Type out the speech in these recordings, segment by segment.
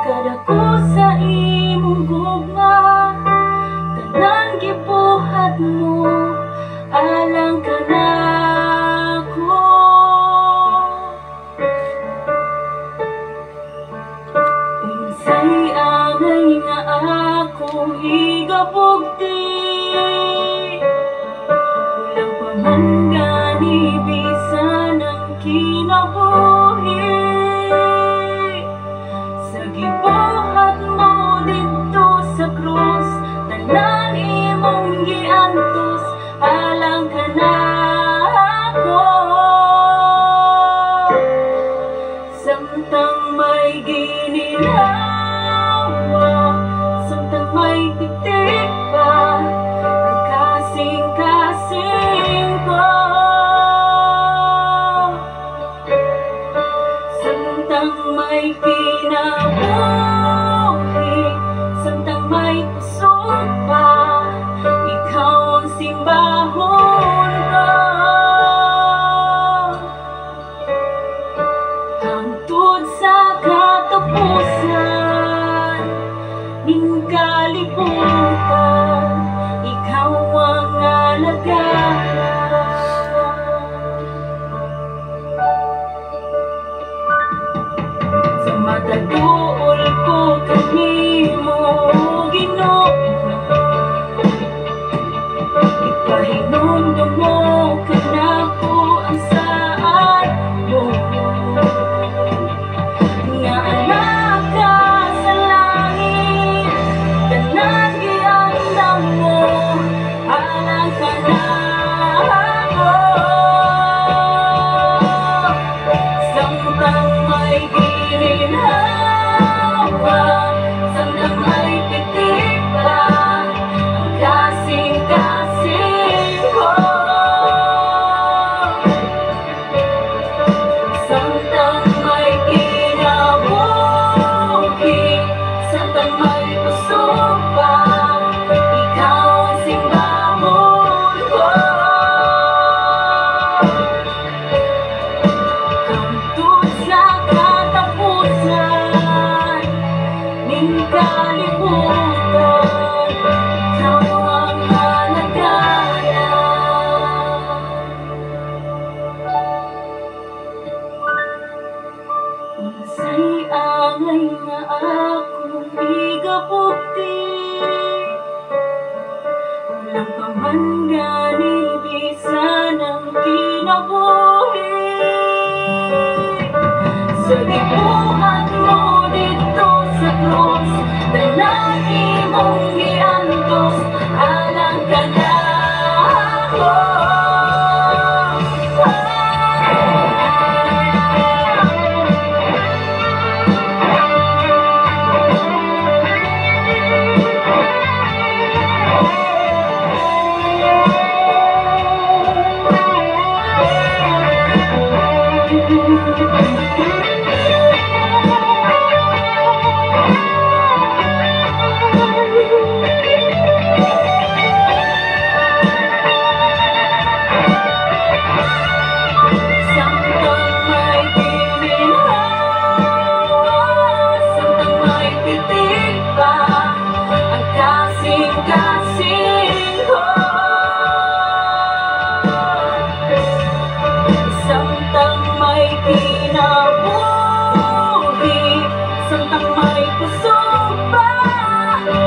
Kadako sa imong gugma, tanan gibuhat mo alang kanako. Unsay angay nga akong igabugti, kulang pa man gani bisan ang kinabuhi. Sa gibuhat mo didto sa krus, tanan imong giantos alang kanako. Samtang may gininhawa, samtang may titik pa ang kasing-kasing ko, samtang may kinabuhi, samtang may kusog pa, ikaw ang simbahon ko. Hangtod sa katapusan ning kalibutan, ikaw ang alagaran. Sa mataduol ko kanimo, Ginoo, ipahinumdum mo kanako ang saad mo, nga anak ka sa langit, tanan giandam mo alang kanako. Samtang may gininhawa, samtang may titik pa ang kasing-kasing ko, samtang may kinabuhi, samtang may kusog pa, ikaw ang simbahon ko. Hangtod sa katapusan ning kalibutan, ikaw ang alagaran. Unsay angay nga akong igabugti, kulang pa man gani bisan ang kinabuhi. Sa gibuhat mo didto sa krus, tanan imong giantos alang kanako. Samtang may gininhawa, samtang may titik pa ang kasing-kasing ko, samtang may kinabuhi, samtang may kusog pa,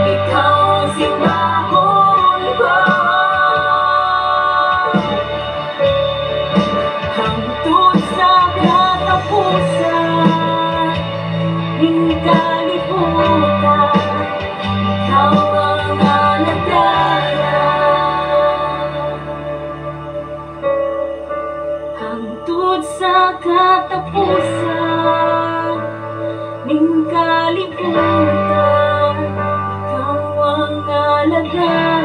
ikaw ang simbahon ko. Hangtod sa katapusan ning kalibutan, ikaw ang alagaran. Hangtod sa katapusan ning kalibutan, ikaw ang alagaran.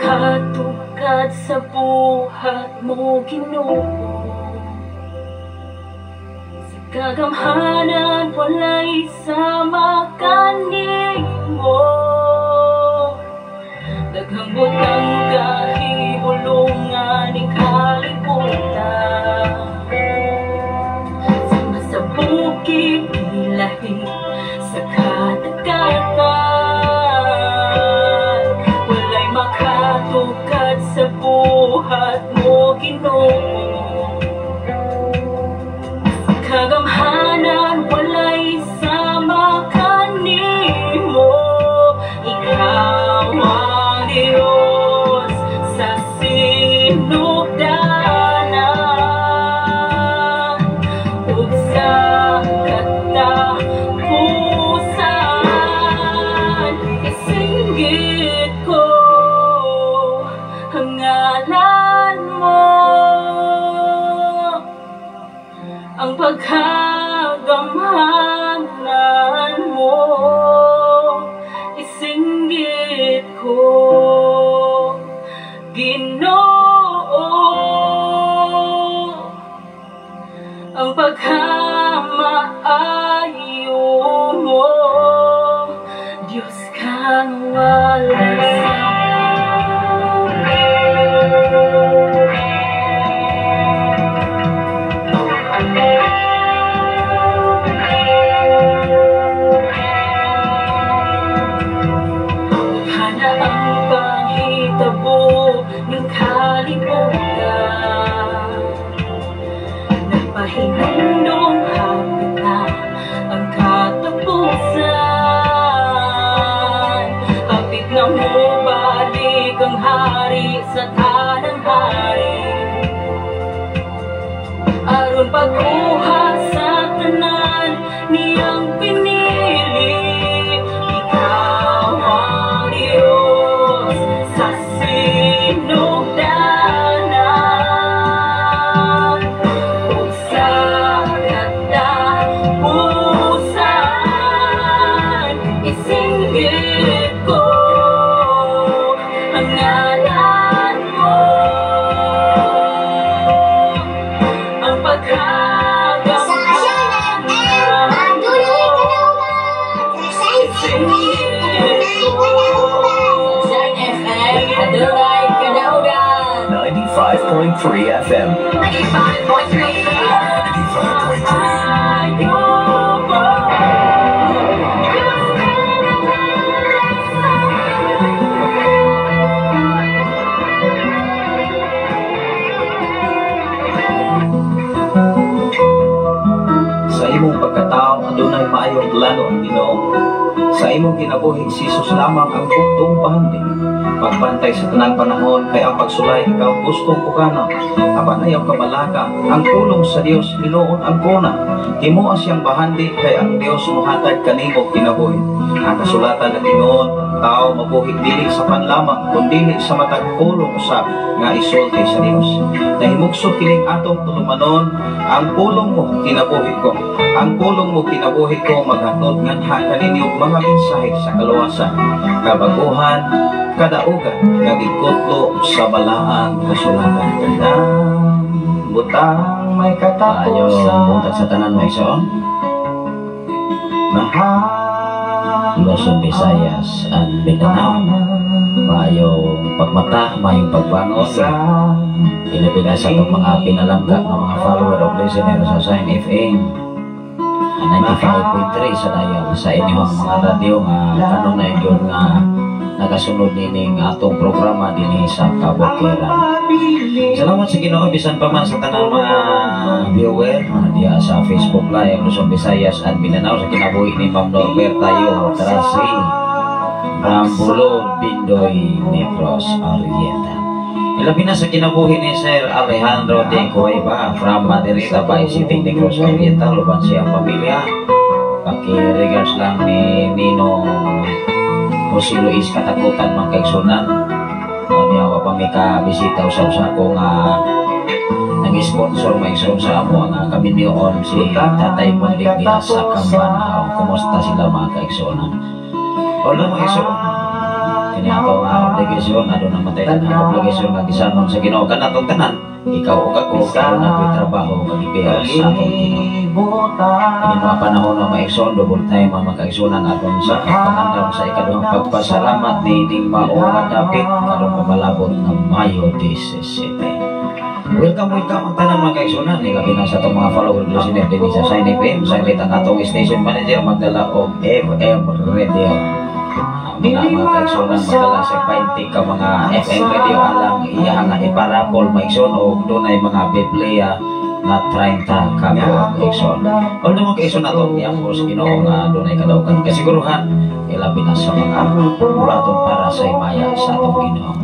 Makatukad sa buhat mo, Ginoo. Sa kagamhanan walay sama kanimo. Daghang butang kahibulungan ning kalibutan. Sama sa bukid gilahi sa kadagatan. Walay makatukad sa buhat mo, Ginoo. Sa kagamhanan walay sama kanimo. Ikaw ang Diyos sa sinugdanan ug sa katapusan. Isinggit ko ang ngalan mo, ang pagkagamhanan mo. Isinggit ko, Ginoo, ang pagkamaayo mo. Diyos kang walay sama. Kana ang panghitabo ng kalibutan. Nagpahinumdom hapit na ang katapusan. Hapit na mobalik ang hari sa tanang hari, aron pagkuha sa tanan niyang pinili. Ikaw ang Diyos sa sinugdanan ug sa katapusan. Isinggit ko ang ngalan mo, ang Sa Shine pagkagamhanan FM, adunay mo. kadaugan. Sa Shine FM, adunay kadaugan. Shine FM, adunay kadaugan. 95.3 FM. 95.3. 95.3. Ayo mo. Diyos ka Sa imong pagkatao adunay maayong plano ang Ginoo. Sa imong kinabuhi si Jesus lamang ang buktong bahandi. Pagbantay sa tanang panahon kay ang pagsulay ikaw gustong pukana. Apan ayaw kabalaka ang pulong sa Dios hinuon ang kuna. Himoa siyang bahandi kay ang Dios mohatag kanimo kinabuhi. Ang kasulatan nag-ingon, ang tao mabuhi dili sa panlamang kundi sa matag pulong usab nga isulti sa Dios. Nahimugso kining atong tulumanon, ang pulong mo kinabuhi ko. Ang pulong mo kinabuhi ko maghatod nganha kaninyo mga mensahe sa kaluwasan, kabaguhan, kadaugan nga gikutlo sa balaang kasulatan. Tanang butang may Maayong buntag sa katapusan. tanan mga igsoon. Mahal Luzon, Visayas, and Mindanao. Maayong pagmata, maayong pagbangon. sa Ilabi na sa atong mga pinalangga nga mga follower o listener sa Shine FM 95.3 sa dial sa inyong mga radyo nga kanunay gyud nga nagasunod nining atong programa dinhi sa Kabukiran. Salamat sa Ginoo bisan pa man sa tanang mga viewer diha sa Facebook Live Luzon, Visayas and Mindanao sa kinabuhi ni Ma'am Norberta Yo Trasi Rambulo Bindoy Negros Oriental. Ilabi na sa kinabuhi ni Sir Alejandro de Cueva from Maderita by City Negros Oriental uban siyang pamilya. Paki-regards lang ni Nino Jose Luis Katakutan mga kaigsunan. Niya wa pa mi ka bisita usab sa ko nga nag-sponsor mga igsoon sa amo nga kaminyoon si Tatay Mundik diha sa Kambanhaw. Kumusta sila mga kaigsunan? Wala mga igsoon. Kini ato nga obligasyon, aduna man tay daghang obligasyon nga gisanon sa Ginoo kanatong tanan. Ikaw ug ako, aduna ko'y trabaho nga gibihag sa atong Ginoo. Ini mga panahon nga maigsoon, double time ang mga kaigsunan aton sa pagpangandam sa ikaduhang pagpasalamat ni ning mao nga dapit karong pamalabot nga Mayo 17. Welcome, welcome ang tanan, mga kaigsunan, ilabi na sa atong mga follower, listener dinhi sa Shine FM. Saglit ang atong station manager magdala og FM radio. Mga kaigsunan magdala sa 20 ka mga FM radio alang iya nga iparapol, maigsoon, og dunay mga Biblia nga 30 ka buok, igsoon. Although, mga kaigsoon, atong iampo sa Ginoo nga dunay kadaugan kasiguruhan, ilabi na sa mga bulaton para sa himaya sa atong Ginoo.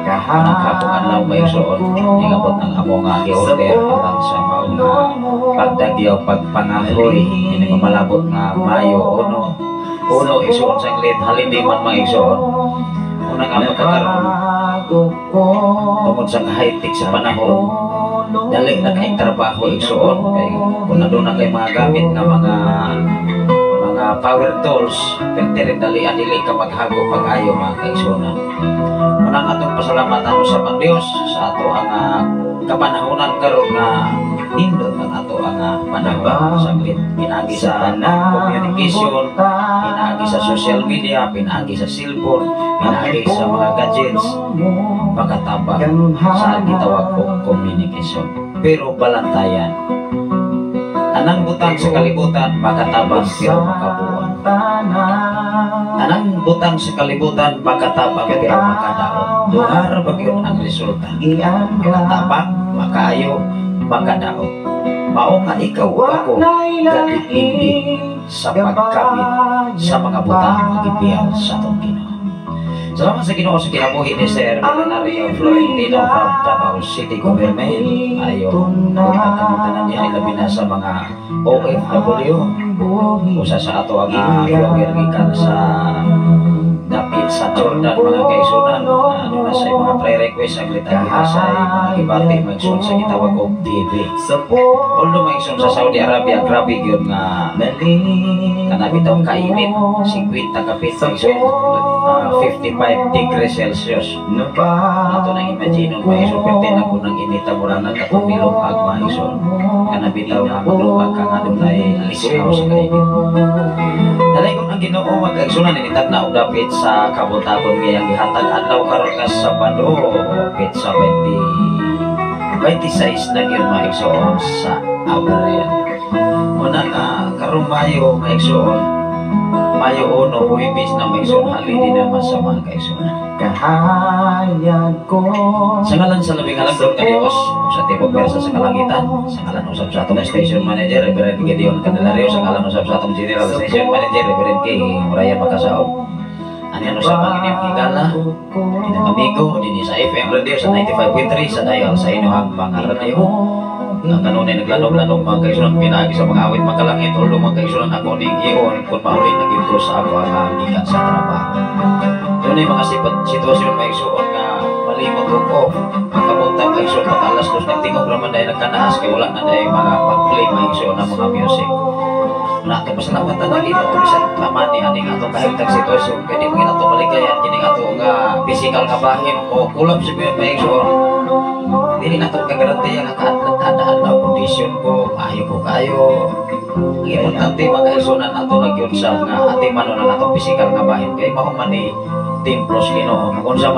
Naghapong adlaw, maigsoon, ingabot ang amo nga gi-order alang sa mao nga pagdagyaw, pagpangahoy ini mamalabot nga Mayo 1 1, igsoon. Sanglit holiday man, mga igsoon. Una nga magkakaroon tungod sa high-tech sa panahon, dali na kay trabaho, igsoon, kay kung aduna kay mga gamit nga mga power tools, pwede rin dali, dili ka maghago pag-ayo, mga kaigsuonan. Unang atong pasalamatan usab ang Dios sa ato ang kapanahonan karon nga nindot ang ato ang panahon saglit pinaagi sa communication, pinaagi sa social media, pinaagi sa cellphone, pinaagi sa mga gadgets, makatabang sa gitawag og communication. Pero balantayan, anang butang sa kalibutan makatabang pero makabuang. Anang butang sa kalibutan makatabang pero makadaot. Duha ra ba gyud ang resulta? Makatabang, makaayo, makadaot. Mao nga ikaw ug ako gadepende sa pagkamit sa mga butang nga gibiyal sa atong Ginoo. Salamat sa Ginoo sa kinabuhi ni Sir Milenario Florentino from Davao City Government. Ayo, buntag kamong niya, ilabi na sa mga OFW. Usa sa ato ang vlogger gikan sa dapit sa Jordan, mga kaigsunan. Ano na sa mga pre-request ang kita sa mga gibati, mga igsoon, sa gitawag og TV. Although, mga igsoon, sa Saudi Arabia, grabe gyud nga kana bitaw kainit, 50 kapit, mga igsoon, 55 degrees Celsius. Ato nang imagine, mga igsoon, perte na kung nang inita mura nang katong nilupag, mga igsoon. Kana bitaw nga maglupag ka nga dunay liskaw sa kainit. Dalaygon ang Ginoo, mga kaigsunan, initag na og dapit sa kabuntagon ngayang gihatag adlaw karon nga Sabado, petsa 20 26 na gyud, mga igsoon, sa Abril. Una nga karong Mayo, mga igsoon, Mayo 1, Huwebes na, mga igsoon, holiday naman sa mga kaigsunan. Kahayag ko. Sa ngalan sa labing halangdon nga Dios, ug sa tibok pwersa sa kalangitan, sa ngalan usab sa atong station manager, Reverend Gideon Candelario, sa ngalan usab sa atong general station manager, Reverend K. Murayan Makasaon. Ani ano sa ang inyong higala, inyong amigo, dinhi sa FM Radio sa 95.3 sa dial sa inyong mga radio. Ang kanunay naglanog-lanog, mga kaigsunan, pinaagi sa mga awit makalangit. Although, mga kaigsunan, ako ning iyon kung mauli na gyud ko sa ako ang gikan sa trabaho. Yun ay mga sitwasyon, mga igsoon, nga malimot og off. Pagkabuntag, mga igsoon, pag alas 2 ng tingog raman dahil nagkanaas kay wala na dahil mga pag-play, mga igsoon, ng mga music. Na ato pasalamatan ang Ginoo bisan pa man ni aning atong kahimtang sitwasyon kay di mo ginato maligayan kining ato nga physical nga bahin o collapse sa mga igsoon. Dili nato kagarantiya nga kada adlaw kondisyon ko maayo ko kayo. Ang importante, mga kaigsunan, ato na gyud sa nga atimanon ang atong physical nga bahin kay mao man ni templo sa Ginoo. Magunsa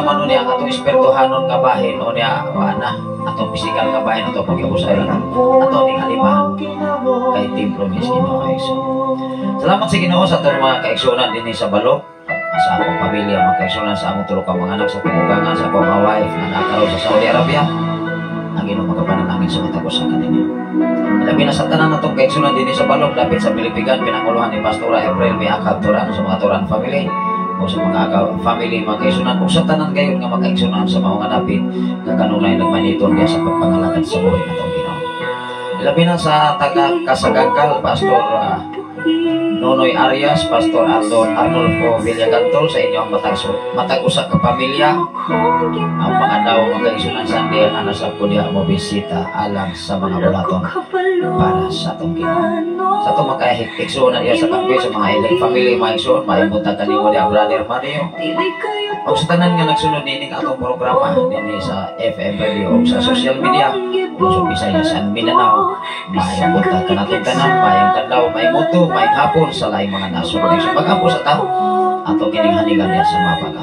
man ni ang atong espirituhanon nga bahin o niya wa na atong physical nga bahin, ato paghiusayan, ato ning alimahan kay templo ni sa Ginoo, kaigsoon. Salamat sa Ginoo sa atong mga kaigsunan dinhi sa Balok, sa akong pamilya, mga kaigsunan, sa among tulo ka mga anak, sa tumugangan, sa akong mga wife na nakaroon sa Saudi Arabia. Ang Ginoo magapanalangin sa matag usa kaninyo. Labi na sa tanan natong kaigsunan dinhi sa Balok, dapit sa Pilipigan, pinanguluhan ni Pastora April Miakab Turan, sa mga Turan family o sa mga family, mga kaigsunan, o sa tanan gayon nga mga kaigsunan sa mga dapit nga kanunay nagmaniton diya sa pagpangalagad sa buhi natong Ginoo. Labi na sa taga Kasagagkal, Pastor Nonoy Arias, Pastor Arnold Arnolfo Villagantol, sa inyong matag usa ka pamilya. Ang mga daw mga kaigsunan Sunday ana sa ko diha mo bisita alang sa mga bulaton para sa atong Ginoo. Sa atong mga igsuonan diha sa Kampi, sa mga ilang family, mga igsuon, maayong buntag kanimo diha, Brother Mario. O sa tanan nga nagsunod nining atong programa dinhi sa FM radio o sa social media, Luzon, Visayas and Mindanao, maayong buntag kanatong tanan, maayong kadlaw, maayong udto, maayong hapon sa laing mga nasod. So pag-ampo sa tao, ato kining hanigan diha sa mapag.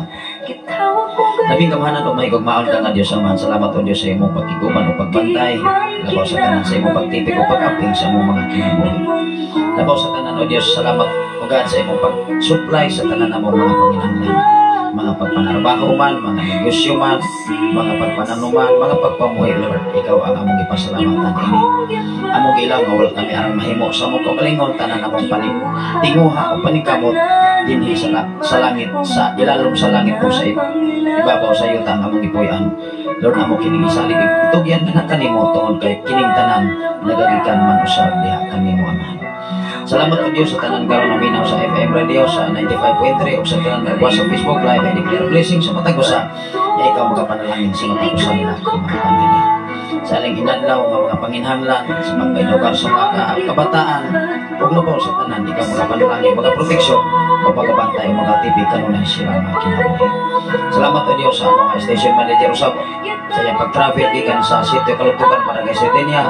Labing gamhanan o mahigugmaon ka nga Diyos Amahan, salamat o Diyos sa imong pagkiguman o pagbantay, labaw sa tanan sa imong pagtipig o pag-amping sa imong mga kinabuhi. Labaw sa tanan o Diyos, salamat o God sa imong pag-supply sa tanan namong mga panginahanglan. Mga pagpanarbaho man, mga negosyo man, mga pagpananuman, mga pagpamuhi, Lord, ikaw ang among ipasalamatan ini. Among ilang nga wala kami aron mahimo sa among kaugalingon, tanan among panig tinguha o paningkamot dinhi sa langit, sa ilalom sa langit o sa ibabaw sa yuta ang among gipuy-an. Lord, amo kining isalig, itugyan na kanimo tungod kay kining tanan nagagikan man usab diha kanimo, Amahan. Salamat o Diyos sa tanan karon naminaw sa FM radio sa 95.3 o sa tanan nagwa sa Facebook Live. I declare blessing sa matag usa nga ikaw magapanalangin sa matag usa nila mga pamilya. Sa aling inadlaw nga mga panginhanglan sa pagpaedukar sa mga kabataan ug labaw sa tanan, ikaw magapanalangin, mga proteksyon o pagabantay o mga tibig kanunay sila mga kinabuhi. Salamat o Diyos sa mga station manager usab sa iyang pag-travel gikan sa sitio Kalugtugan, Barangay Sardenia,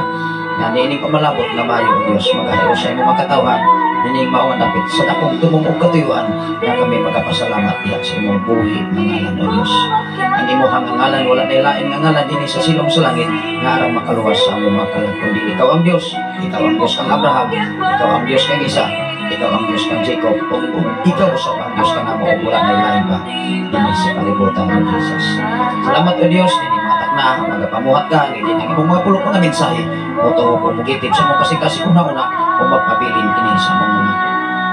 nga niining pamalabot nga mayo o Diyos magahios sa imong mga katawhan nining mao dapit sa dakong tumong og katuyuan nga kami magapasalamat diha sa imong buhi nga ngalan, O Diyos. Ang imong ngalan, wala na lain nga ngalan dinhi sa silong sa langit nga aron makaluwas sa among mga kalag kundi ikaw ang Dios. Ikaw ang Dios kang Abraham, ikaw ang Dios kang Isaac, ikaw ang Dios kang Jacob, ug ikaw usab ang Dios kanamo ug wala na lain pa dinhi sa kalibutan, O Jesus. Salamat, O Dios, ini mga takna magapamuhat ka hindi ang imong mga pulong, mga mensahe motuo ko mugitib sa mong kasing-kasing una-una o magpabilin kini sa mga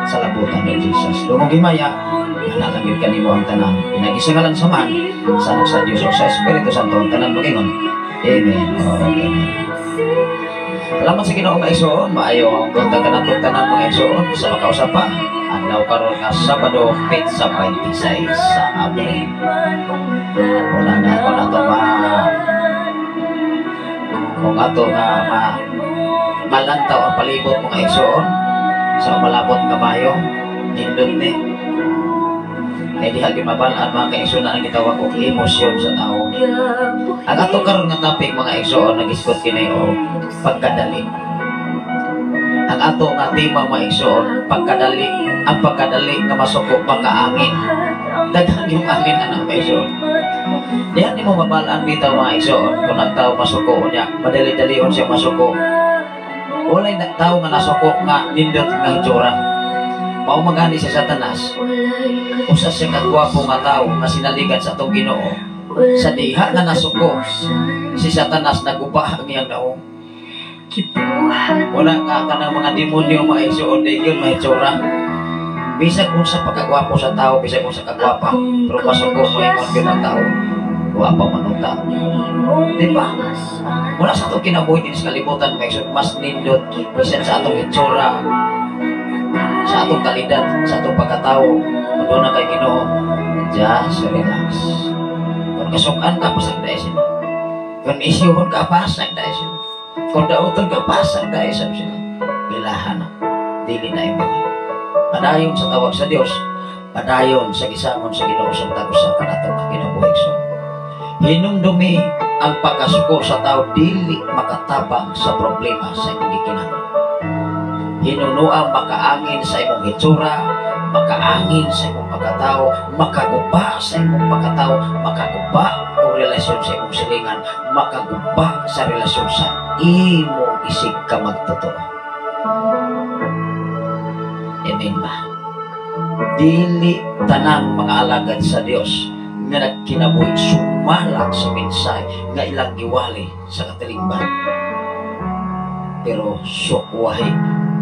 salabutan ni Jesus. Dungog himaya, nanalangit kanimo ang tanan. Pinaagi sa ngalan sa Amahan, sa Anak sa Diyos o sa Espiritu Santo, ang tanan magingon. Amen. Oh, amen. Salamat sa Ginoo, mga igsoon. Maayo ang buntag kanatong tanan, mga igsoon, sa makausap pa. Adlaw karon nga Sabado, petsa 26 sa Abril. Wala na ako na to ma kung ato nga ma malantaw ang palibot, mga igsoon, sa malabot nga Mayo, nindot ni kay diha gyud mabal-an, mga kaigsoon, ang gitawag og emosyon sa tao. Ang ato karon nga topic, mga igsoon, nagisgot kini og pagkadali. Ang ato nga tema, mga igsoon, pagkadali, ang pagkadali nga masuko, makaangin. Daghan yung angin anang, mga igsoon. Diha nimo mabalaan bitaw, mga igsoon, kung ang tao masuko niya, madali-dalion siya masuko. Walay na tao nga nasuko nga nindot nga hitsura. Mao magani si Satanas, usa siya ka gwapo nga tao nga sinaligan sa atong Ginoo. Sa diha nga nasuko si Satanas, naguba ang iyang naong. Wala nga kanang mga demonyo, mga igsoon, di yun mahitsura. Bisag kung sa pagkagwapo sa tao, bisag kung sa kagwapa, pero masuko mo, ingon yun ang tao, gwapa man ang tao. Di ba? Wala sa atong kinabuhi din sa kalibutan, mga igsoon, mas nindot bisan sa atong itsura, sa atong kalidad, sa atong pagkatao, kung doon na kay Ginoo, just relax. Kung kasukan ka, pasag dahil sila. Kung isyuhon ka, pasag dahil sila. Kung dauton ka, pasag dahil sila. Ilahan na. Dili na imo. Padayon sa tawag sa Dios, padayon sa gisangon sa Ginoo sa matag usa kanatong kinabuhi. So, hinumdumi, ang pagkasuko sa tao dili makatabang sa problema sa imong gikinahanglan. Hinunuang makaangin sa imong hitsura, makaangin sa imong pagkatao, makaguba sa imong pagkatao, makaguba og relasyon sa imong silingan, makaguba sa relasyon sa imong isig ka magtotoo. Amen ba? Dili tanang mga alagad sa Dios nga nagkinabuhi sumala sa mensahe nga ilang giwali sa katilingban. Pero sukwahi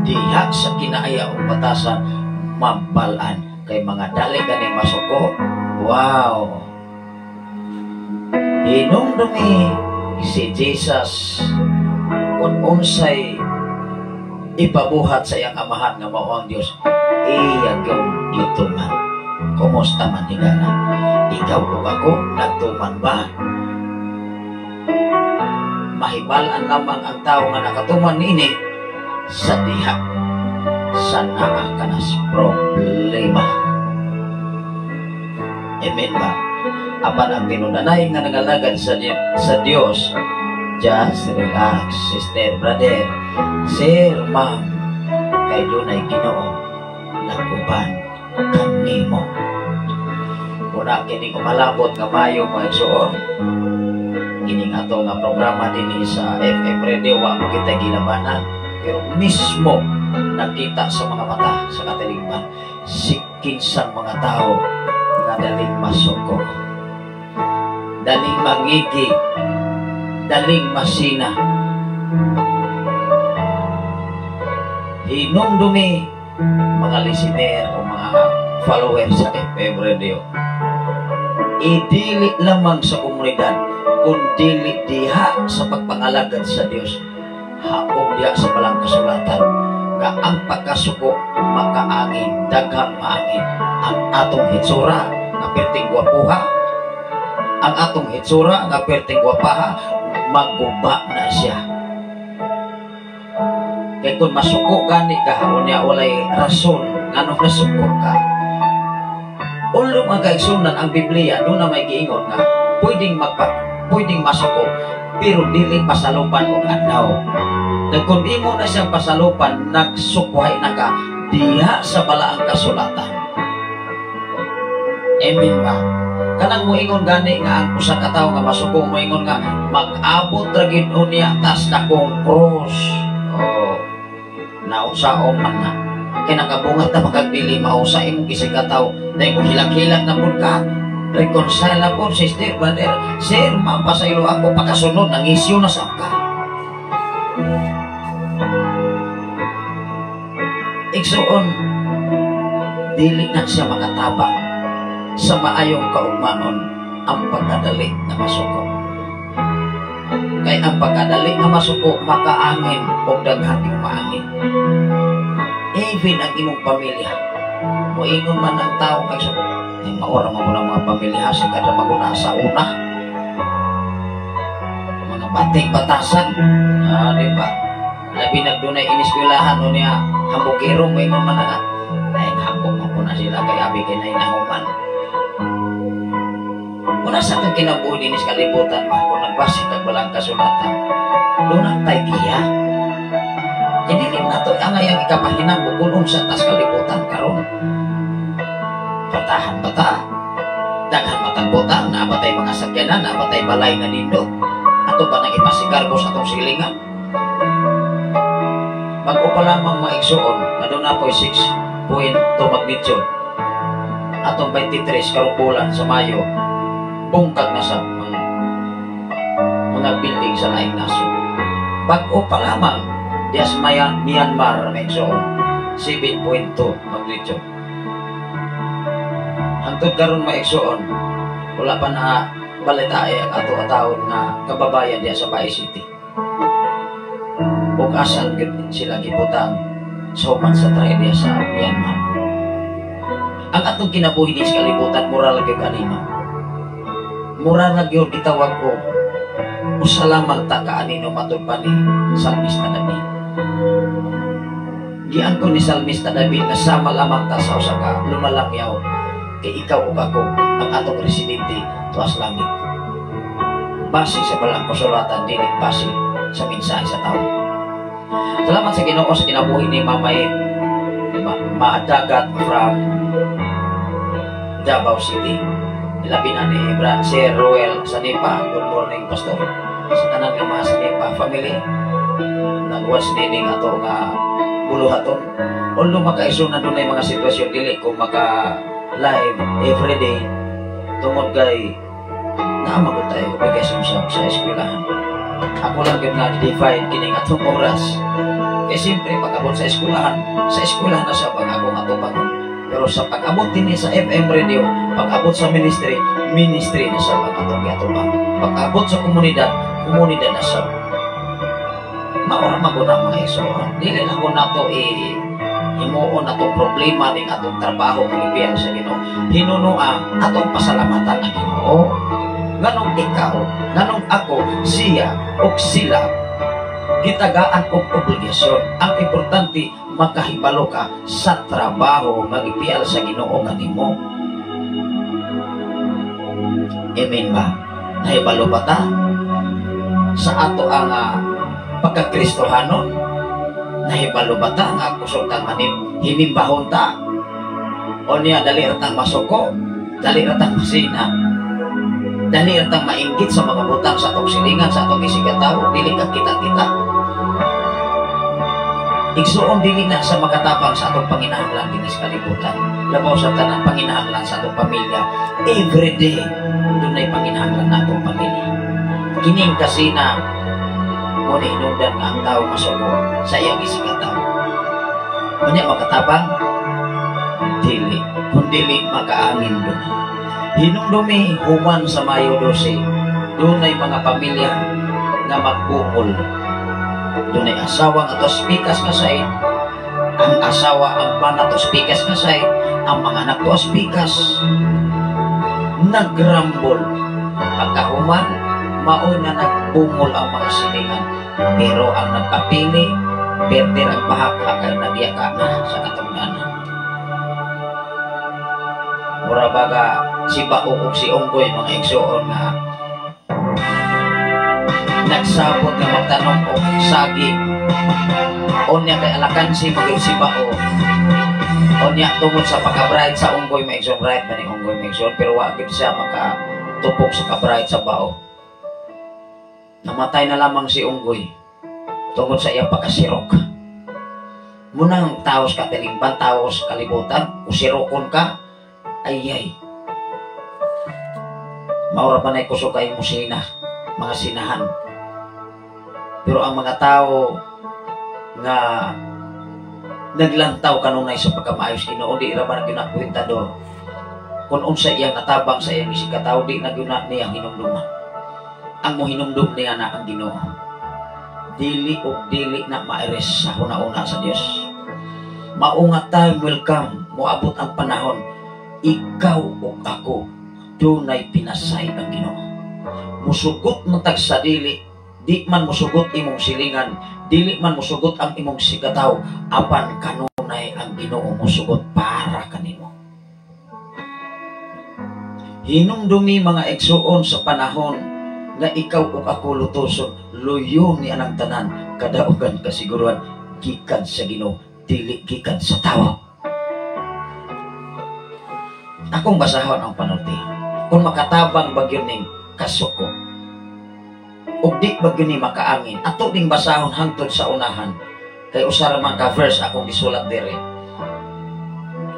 diha sa kinaaya o batasan mabalaan kay mga dali ganing masuko. Wow! Hinumdumi si Jesus kung unsay ipabuhat sa iyang amahan nga mao ang Dios. Iya gyud gituman. Kumusta man higala? Ikaw ug ako nagtuman ba? Mahibal-an lamang ang tao nga nakatuman niini sa diha sa naa kanas problema. Amen ba? Apan ang tinudanay nga nangalagad sa Dios, just relax, sister, brother, sir, ma'am, kay dunay Ginoo nag-uban kanimo. Una kining umalabot nga Mayo, mga igsoon, kining ato nga programa dinhi sa FM Radio, wa mo kita gilabanan, pero mismo nakita sa mga mata sa katilingban si kinsang mga tao nga daling masuko, daling mangigi, daling masina. Hinumdumi mga listener o mga follower sa FM Radio, idili lamang sa komunidad kung dili diha sa pagpangalagad sa Dios, haog diha sa balang kasulatan nga ang pagkasuko makaangin, daghang maangin. Ang atong hitsura nga perting gwapuha, ang atong hitsura nga perting gwapaha, maguba na siya. Kaya kung masuko gani ka, unya walay rason nganong nasuko ka. Ulo mga kaigsunan, ang Biblia doon na may giingon nga pwedeng masuko pero dili pasalupan og adlaw. Kung imo na siyang pasalupan, nagsukuhay na ka diha sa balaang kasulatan. Amen ba? Kanang moingon gani nga ang usa ka tawo nga masuko, moingon nga mag-abot ra gid unya tas dakong krus. Oh, nausaon man na. Kay nakabungat na makagdili mausa imong isig ka tawo, dahil mo hilag-hilag na pud ka. Reconcile na po, sister, brother, sir, mapasaylo ako, pagkasunod, nangisyo na sa ka. Igsoon, dili na siya makatabang sa maayong kaugmaon ang pagkadali na masuko. Kay ang pagkadali na masuko, makaangin o daghaning maangin. Even ang imong pamilya, moingon man ang tao kay suko, ay maura mo ng mga pamilya sa kada maguna sa una. Mga bating batasan, di ba? Labi nagdunay iniskwelahan o niya, hambukero, moingon man na, ay hambok mo po na sila kay abi kay nainahuman. Una sa kang kinabuhi din sa kalibutan, ma, kung nagbase kag walang kasulatan, doon ang tay giya. Jadi rin na ito, ang ngayang ikapahinang bukulong sa tas kalibutan karon. Patahan bata, daghan matang butang, naabatay mga sakyanan, naabatay balay nga nindot. Ato pa nang ipasigarbo sa atong silingan. Bago pa lamang maigsuon, na doon na po'y 6.2 magnitude. Atong 23 karong bulan sa Mayo, bungkag na sa mga building sa laing nasod. Bago pa lamang, dias Myanmar, maigsuon, 7.2 magnitude. Hangtod karon maigsuon, wala pa na balitae ang ato atawon nga kababayan diya sa Bay City. Ug asan sila gibutang sa human sa trahedya sa Myanmar. Ang atong kinabuhi ni sa kalibutan, mura lang gyud kanino. Mura na gyud gitawag og usa lamang ta kaanino matud pa ni Salmista David. Giangkon ni Salmista David nga sama lamang ta sa usa ka lumalangyaw kay ikaw ug ako ang atong residente tuas langit. Base sa balang kasulatan, dili base sa mensahe sa tao. Salamat sa Ginoo sa kinabuhi ni Mamay Maadagat from Davao City. Ilabi na ni Sir Roel Sanipa. Good morning, Pastor. Sa tanan nga mga Sanipa family, nag-watch nining ato nga buluhaton. Although makaiso na doon ay mga sitwasyon, dili ko maka-live everyday tungod kay naamagot tayo obligasyon sa eskwelahan. Ako lang yun nga define kining atong oras. Kaya siyempre, pag-abot sa eskwelahan na siya pag akong atubangon. Pero sa pag-abot din sa FM radio, pag-abot sa ministry, ministry na siya pag atong giatubang. Pag-abot sa komunidad, komunidad na siya. Maura maguna mga igsoon. Dili lang ko nato Himuon atong problema ning atong trabaho nga gipian sa Ginoo. Hinunoa atong pasalamatan ang Ginoo. Nganong ikaw, nganong ako, siya ug sila gitagaan og obligasyon. Ang importante, makahibalo ka sa trabaho nga gipial sa Ginoo kanimo. Amen ba? Nahibalo ba ta sa ato ang pagkakristohanon? Nahibalo ba ta nga kusog tang manim hinimbahon ta? O niya, dali ra tang masuko, dali ra tang masina, dali ra tang mainggit sa mga butang sa atong silingan, sa atong isigatawo, dili ka kita-kita. Igsuon, dili na sa makatabang sa atong panginahanglan dinhi sa kalibutan. Labaw sa tanan, panginahanglan sa atong pamilya. Every day, dunay panginahanglan na atong pamilya. Kining kasina mo ni hinungdan nga ang tao masuko sa iyang isigatawo. Unya makatabang? Dili. Kung dili makaangin doon. Hinumdumi, human sa Mayo 12, dunay mga pamilya nga magbungol. Dunay asawa nga tos pikas nga side, ang asawa, ang bana tos pikas nga side, ang mga anak tos pikas. Nagrambol. Pagkahuman, mao na nagbungol ang mga silingan. Pero ang nagpapili, perder ang bahaka kay nagyaka na sa katungdanan. Mura baga si Bao ug si Unggoy, mga igsuon, nga nagsabot nga magtanom og saging. Unya kay alakansi magyud si Bao. Unya tungod sa pagka-bright sa Unggoy, mga igsuon, bright man ni Unggoy, mga igsuon, pero wa gyud siya makatupok sa ka-bright sa Bao. Namatay na lamang si Unggoy tungod sa iyang pagkasirok. Munang taos ka tilingban, taos kalibutan, usirokon ka, ay ay. Maura pa na'y kusog kay mo sina, mga sinahan. Pero ang mga tao nga naglantaw kanunay sa pagkamaayos Ginoo, di ra ba na ginakwentador kung unsa iyang natabang sa iyang isigkatawo, di na gyud na niya hinumduman. Ang mohinumdum niya na ang Ginoo. Dili og dili na maires sa huna-una sa Dios. Mao nga time will come, moabot ang panahon, ikaw ug ako dunay pinasay ang Ginoo. Musugot man tag sa dili, di man musugot imong silingan, dili man musugot ang imong sigataw, apan kanunay ang Ginoo musugot para kanimo. Hinumdumi, mga igsuon, sa panahon nga ikaw ug ako lutoson, luyo ni anang tanan, kadaugan kasiguruhan gikan sa Ginoo, dili gikan sa tawo. Akong basahon ang panulti. Kung makatabang ba gyud ning kasuko ug di ba gyud ni makaangin, ato ding basahon hangtod sa unahan kay usa ra man ka verse akong gisulat diri.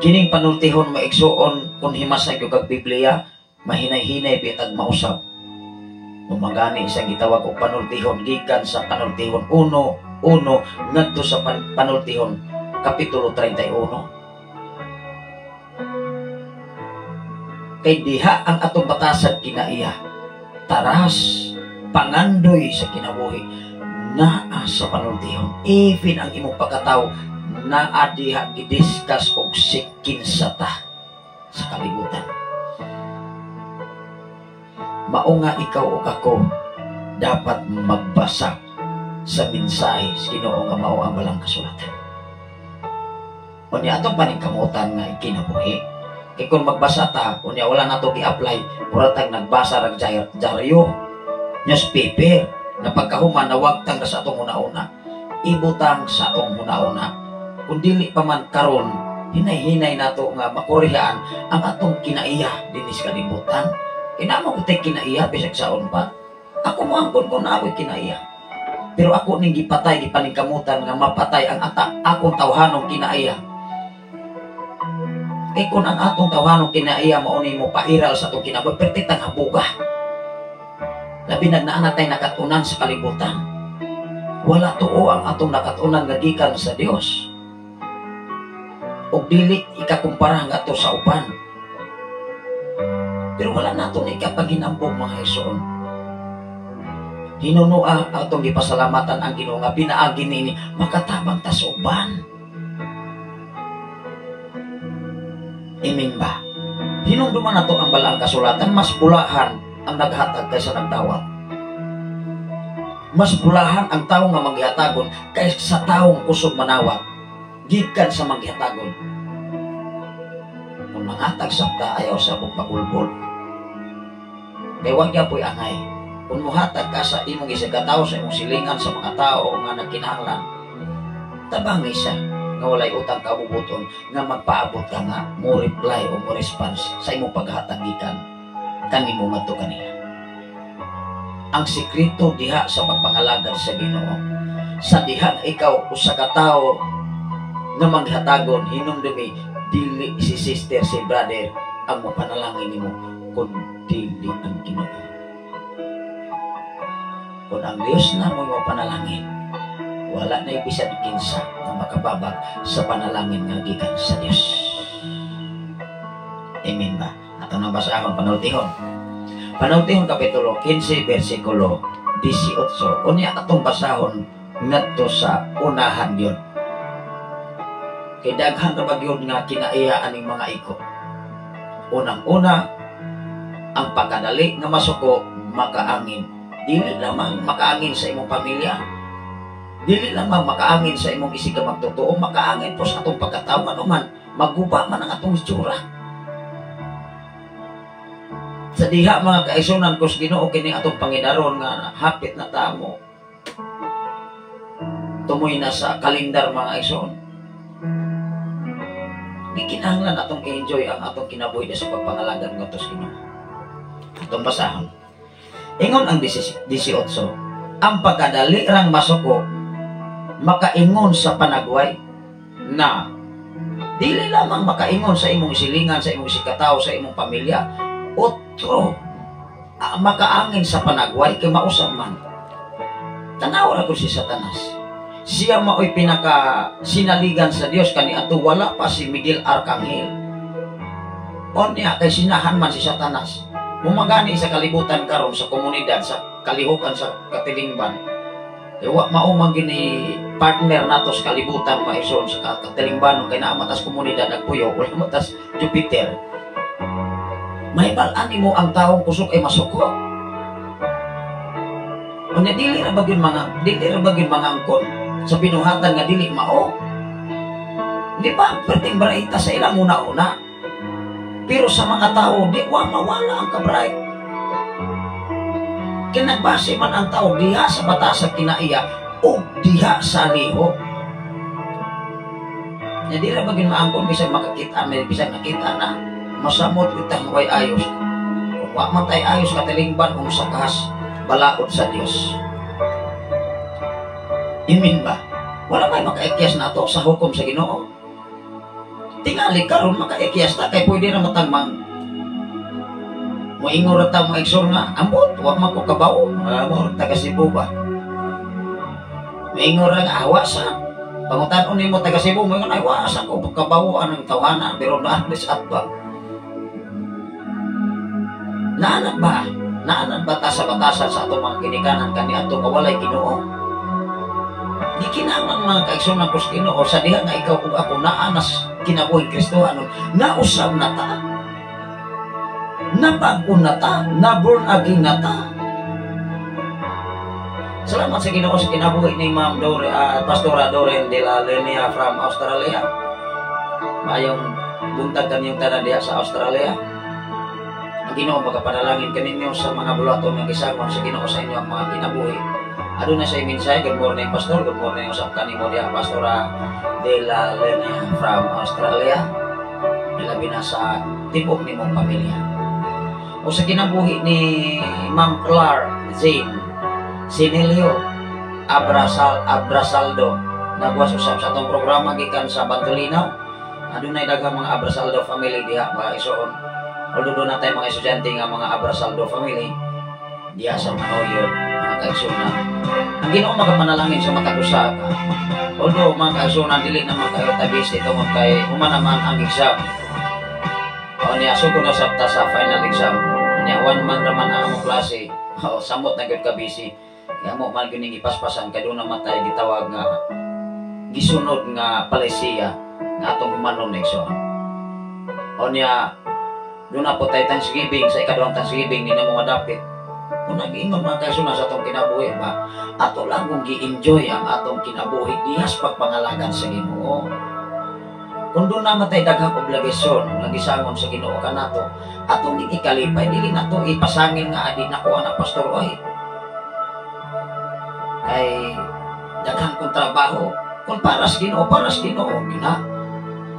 Kining panultihon, mga igsuon, kung himasay gyud kag Biblia, mahinay-hinay bitag mausab. Umagani isang gitawag og panultihon gikan sa Panultihon 1:1 ngadto sa Panultihon kapitulo 31. Kay diha ang atong batasag kinaiya, taras, pangandoy sa kinabuhi, naa sa panultihon. Even ang imong pagkatao, naa diha gidiscuss og sikinsa ta sa kalibutan. Mao nga ikaw ug ako dapat magbasa sa mensahe sa Ginoo nga mao ang balang kasulatan. Unya atong paningkamutan nga kinabuhi. Kay kung magbasa ta, unya wala nato gi-apply, mura tag nagbasa rag dyaryo, newspaper, na pagkahuman nawagtang ra sa atong una-una. Ibutang sa atong una-una. Kung dili pa man karon, hinay-hinay nato nga makurihaan ang atong kinaiya dinhi sa kalibutan. Kinamo ko tay kinaiya bisag saon pa. Ako moangkon ko na ako'y kinaiya. Pero ako ning gipatay, gipaningkamutan nga mapatay ang ata akong tawhanong kinaiya. Kay kung ang atong tawhanong kinaiya mao ni mo pairal sa atong kinabuhi, perti tang habuga. Labi na naa natay nakatunan sa kalibutan. Wala tuo ang atong nakatunan nga gikan sa Dios. Ug dili ikakumpara ngadto sa uban. Pero wala nato na ikapaghinambog, mga igsoon. Hinunoa atong gipasalamatan ang Ginoo nga pinaagi niini makatabang ta sa uban. Amen ba? Hinumduman nato ang balaang kasulatan, mas bulahan ang naghatag kaysa nagdawat. Mas bulahan ang tawo nga manggihatagon kaysa taong kusog manawat gikan sa manggihatagon. Kung manghatag sabta, ayaw sa pagpagulbol. Kay wag gyapoy angay. Kung muhatag ka sa imong isa ka tawo, sa imong silingan, sa mga tao nga nagkinahanglan, tabangi siya nga walay utang kabubuton nga magpaabot ka nga mo reply o mo response sa imong paghatag gikan kanimo ngadto kaniya. Ang sekreto diha sa pagpangalagad sa Ginoo, sa diha nga ikaw usa ka tawo nga manghatagon, hinumdumi, dili si sister, si brother ang mopanalangin nimo, kun dili ang Ginoo. Kung ang Dios na mo panalangin, wala na bisan kinsa nga makababag sa panalangin nga gikan sa Dios. Amen ba? Ato nang basahon Panultihon. Panultihon kapitulo 15 bersikulo 18. Unya atong basahon ngadto sa unahan yun. Kay daghan ra ba gyud nga kinaiya aning mga iko. Unang-una, ang pagkadali nga masuko makaangin. Dili lamang makaangin sa imong pamilya. Dili lamang makaangin sa imong isig ka magtotoo, makaangin po sa atong pagkatao, ano man, maguba man ang atong itsura. Sa diha, mga kaigsuonan ko sa Ginoo, kini atong pangidaron nga hapit na tamo. Tumoy na sa kalendar, mga igsoon. Di kinahanglan atong i-enjoy ang atong kinabuhi sa pagpangalagad ngadto sa Ginoo. Atong basahon. Ingon ang 18, ang pagkadali rang masuko makaingon sa panagway na dili lamang makaingon sa imong silingan, sa imong sikataw, sa imong pamilya, otro makaangin sa panagway kay mausab man. Tanaw ra ko si Satanas. Siya mao'y pinaka sinaligan sa Dios kaniadto wala pa si Miguel Arcangel. Unya kay sinahan man si Satanas. Mumagani sa kalibutan karon, sa komunidad, sa kalihukan sa katilingban. Kay wa mao man gini partner nato sa kalibutan, maison sa katilingban, kay naa matas komunidad nagpuyo, wala matas Jupiter. Mahibal-an nimo ang taong kusog ay masuko. Unya dili ra ba gyud mga angkon sa binuhatan nga dili mao. Di ba perting baraita sa ilang una-una? Pero sa mga tao, di wa mawala ang kabright. Kinagbase man ang tao diha sa batas sa kinaiya o diha sa lihok. Nya di ra ba gyud maangkon bisag makakita, may bisag nakita na masamot kita way ayos. Kung wa man tay ayos katilingban, unsa kahas balaod sa Dios. Amen ba? Wala may makaikyas nato sa hukom sa Ginoo. Tingali karon makaikyas ta kay pwede ra matang mang moingon ra ta, mga igsoon, nga ambot wa man ko kabawo, mo taga Cebu ba. Moingon ra nga awa sa pangutan-on nimo taga Cebu, moingon ay wa sa ko kabawo anang tawhana, pero naalis at ba. Naanad ba? Naanad ba ta sa batasan sa atong mga ginikanan kaniadto nga walay Ginoo? Di kinahanglan, mga kaigsoon ko sa Ginoo, sa diha nga ikaw ug ako naa nas kinabuhi Kristohanon, nausab na ta. Nabago na ta, na born again na ta. Salamat sa Ginoo sa kinabuhi ni Ma'am Dore, Pastora Doreen de la Linea from Australia. Mayong buntag kanyang tanan diha sa Australia. Ang Ginoo magapanalangin kaninyo sa mga buluhaton nga gisangon sa Ginoo sa inyo ang mga kinabuhi. Aduna sa mensahe, "Good morning, Pastor." Good morning usab kanimo diha, Pastora de la Linea from Australia. Ilabi na sa tibok nimong pamilya. O sa kinabuhi ni Ma'am Clark Jane Sinelio Abrasal Abrasaldo, nagwas usab sa atong programa gikan sa Bantulinaw. Adunay daghang mga Abrasaldo family diha, mga igsoon. Although doon natay mga estudyante nga mga Abrasaldo family diha sa Manoyo, mga kaigsuonan. Ang Ginoo magapanalangin sa matag usa ka. Although, mga kaigsuonan, dili naman kayo ta busy tungod kay human naman ang exam. O niya, suko na sabta sa final exam. Niya, one month naman ang among klase. O, samot na gyud ka busy. Kaya mo man gyud ning ipaspasan kay doon naman tayo gitawag nga gisunod nga palisiya nga atong humanon, igsoon. O niya, doon na po tayo Thanksgiving, sa ikaduhang Thanksgiving, ni na mga dapit. Kung nag-ingon mga kaigsuonan sa atong kinabuhi ba, ato lang kung gi-enjoy ang atong kinabuhi dihas pagpangalagan sa Ginoo. Kung doon naman tayo daghang obligasyon nga gisangon sa Ginoo kanato, atong ning ikalipay, dili nato ipasangin nga adi nakuha na, "Pastor, oy. Kay daghan kong trabaho." Kung para sa Ginoo, para sa Ginoo gina.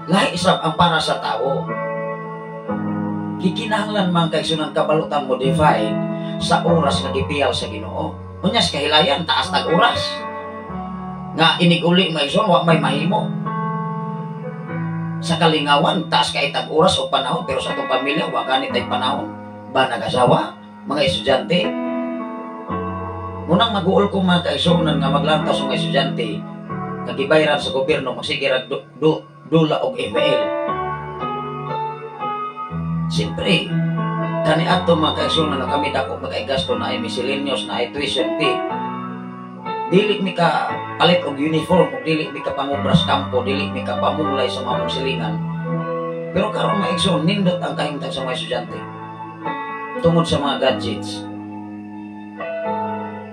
Lahi isab ang para sa tao. Gikinahanglan man kay sunang kabalutan modified sa oras nga gipiyal sa Ginoo. Unya sa kahilayan, taas tag oras. Nga inig-uli mo, igsoon, wa may mahimo. Sa kalingawan, taas kay tag oras o panahon, pero sa atong pamilya, wa ganit tay panahon. Ba nag-asawa, mga estudyante. Munang mag-uol ko, mga kaigsuonan, nga maglantaw sa mga estudyante, nga gibayran sa gobyerno, magsige rag dula og FL. Siyempre, kani ato, mga kaigsuonan, nga kami dako magkaigasto na ay miscellaneous, na ay tuition fee. Dili mi ka palit og uniform, ug dili mi ka pangubras kampo, dili mi ka pamulay sa mga silingan. Pero karon, mga igsoon, nindot ang kahimtang sa mga estudyante tungod sa mga gadgets.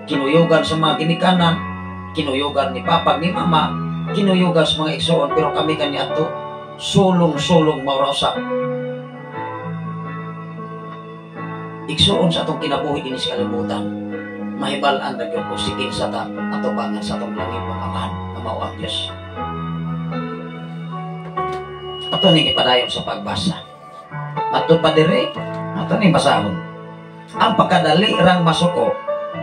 Kinuyugan sa mga ginikanan, kinuyugan ni papa, ni mama, kinuyugan sa mga igsoon, pero kami kani ato sulong-sulong mao ra. Igsuon, sa atong kinabuhi dinhi sa kalibutan, mahibal-an ra gyud kung si kinsa ta atubangan sa atong langit mga Amahan nga mao ang Dios. Ato ning ipadayon sa pagbasa. Matud pa dire, ato ning basahon. Ang pagkadali rang masuko,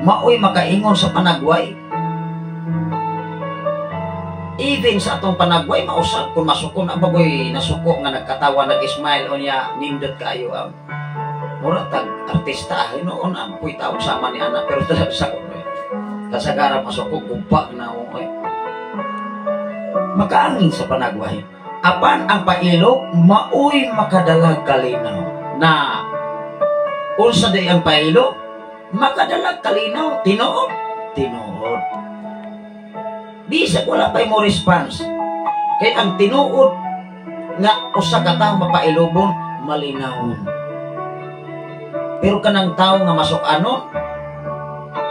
maoy makaingon sa panagway. Even sa atong panagway, mausap kung masuko na bagoy nasuko nga nagkatawa, nag-smile, unya nindot kayo ang mura tag artista noon ang puy tawag sama ni anak, pero talaga sa ko eh. Kasagara masuko, gupa na oy. Makaangin sa panagway. Apan ang pailok maoy makadala kalinaw. Na unsa day ang pailok? Makadala kalinaw, tinuod, tinuod. Bisag wala pa'y mo response. Kay ang tinuod nga usa ka tawo mapailobon, malinawon. Pero kanang tao nga masuk-anon,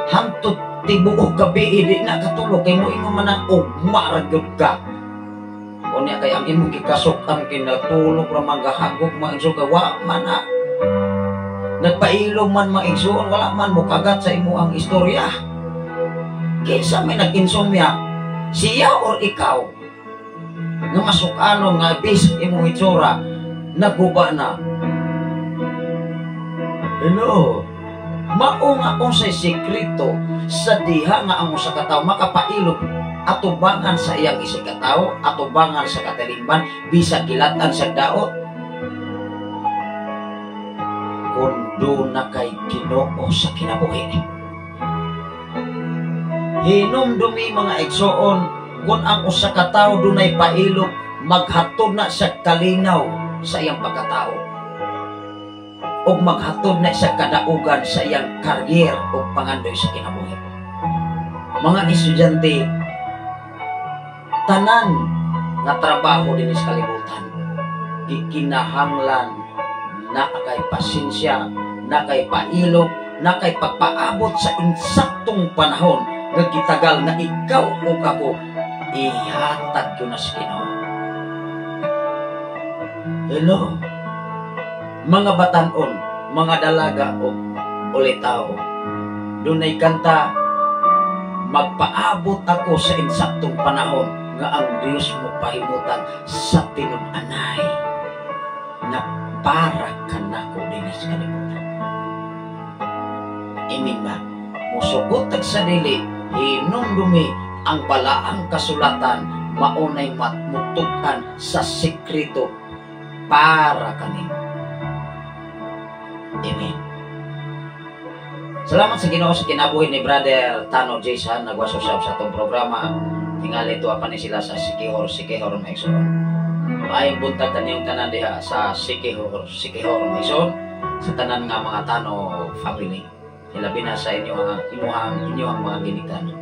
hangtod tibuok gabi di na katulog kay moingon man ang ugma ra gyud ka. Unya kay ang imong gikasuk-an, kinatulog ra man, gahagok man igsoon, kay wa man na nagpailom man, mga igsoon, wala man mo kagat sa imo ang istorya. Kinsa may nag-insomnia? Siya or ikaw? Nga masuk-anon nga bis imong itsura naguba na. Hello. Mao nga unsay sekreto sa diha nga ang usa ka tawo makapailog atubangan sa iyang isig ka tawo, atubangan sa katilingban, bisag gilat-an sa daot? Kung na kay Ginoo sa kinabuhi. Hinumdumi, mga igsoon, kung ang usa ka tawo dunay pailog, maghatod na sa kalinaw sa iyang pagkatao ug maghatod na sa kadaugan sa iyang career ug pangandoy sa kinabuhi. Mga estudyante, tanan nga trabaho dinhi sa kalibutan, gikinahanglan na kay pasensya, na kay pailog, na kay pagpaabot sa insaktong panahon nga gitagal nga ikaw ug ako ihatag yun na sa Ginoo. Hello? Mga batanon, mga dalaga o ulitaw. Dunay kanta, "Magpaabot ako sa insaktong panahon nga ang Dios mo pahimutan sa tinud-anay na para kanako dinhi sa kalibutan." Amen ba? Musugot tag sa dili, hinumdumi ang balaang kasulatan maunay matmutukan sa sekreto para kanimo. Amen. Salamat sa Ginoo sa kinabuhi ni Brother Tano Jason, nagwaso sa atong programa. Tingali tuwa pa ni sila sa Sikihor, Sikihor, mga igsoon. Maayong buntag kaniyong tanan diha sa Sikihor, Sikihor, mga igsoon, sa tanan nga mga Tano family. Hilabi na sa inyo ang imuhang inyong mga ginikanan.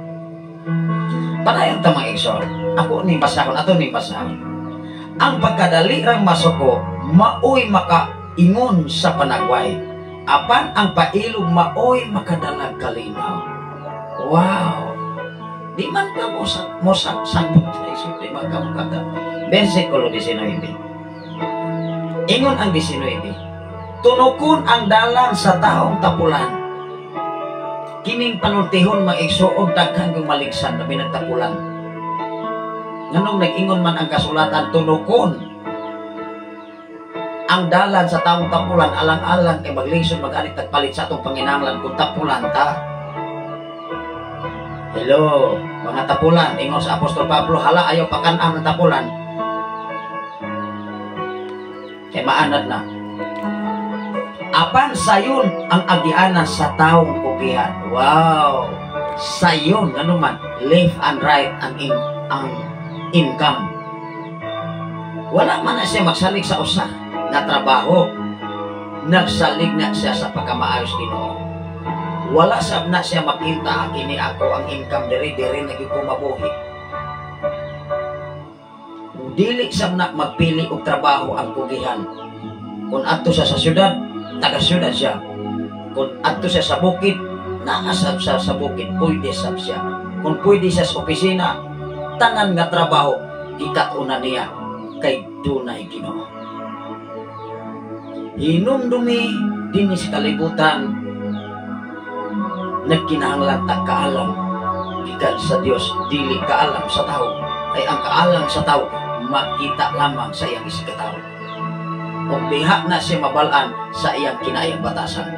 Padayon ta, mga igsoon. Ako ning basahon, ato ning basahon. Ang pagkadali rang masuko maoy makaingon sa panagway, apan ang pailog maoy makadalag kalinaw. Wow! Di man ka mo sa sabot sa isulti, man ka mo kada. Versikulo 19. Ingon ang 19. Tunukon ang dalan sa taong tapulan. Kining panultihon mga igsuon, daghan kong maligsan na binagtapulan. Nganong nag-ingon man ang kasulatan, tunukon ang dalan sa taong tapulan, alang-alang kay maglingson mag-anit tagpalit sa atong panginahanglan kung tapulan ta. Hello, mga tapulan, ingon sa Apostol Pablo, hala ayaw pakan-ang ng tapulan. Kay maanad na. Apan sayon ang agianan sa taong kugihan. Wow! Sayon, ano man, left and right ang income. Wala man na siya magsalig sa usa na trabaho. Nagsalig na siya sa pagkamaayos Ginoo. Wala sab na siya makita, kini ako ang income diri diri na gyud ko mabuhi. Dili sab na magpili og trabaho ang kugihan. Kung adto siya sa syudad, taga syudad siya. Kung adto siya sa bukid, naasab siya sa bukid, pwede sab siya. Kung pwede siya sa opisina, tanan nga trabaho gikat-una niya kay dunay Ginoo. Hinumdumi dinhi sa kalibutan, nagkinahanglan ta kaalam gikan sa Dios, dili kaalam sa tao. Kay ang kaalam sa tao makita lamang sa iyang isigkatawo. Ug diha na siya mabal-an sa iyang kinaayang batasan.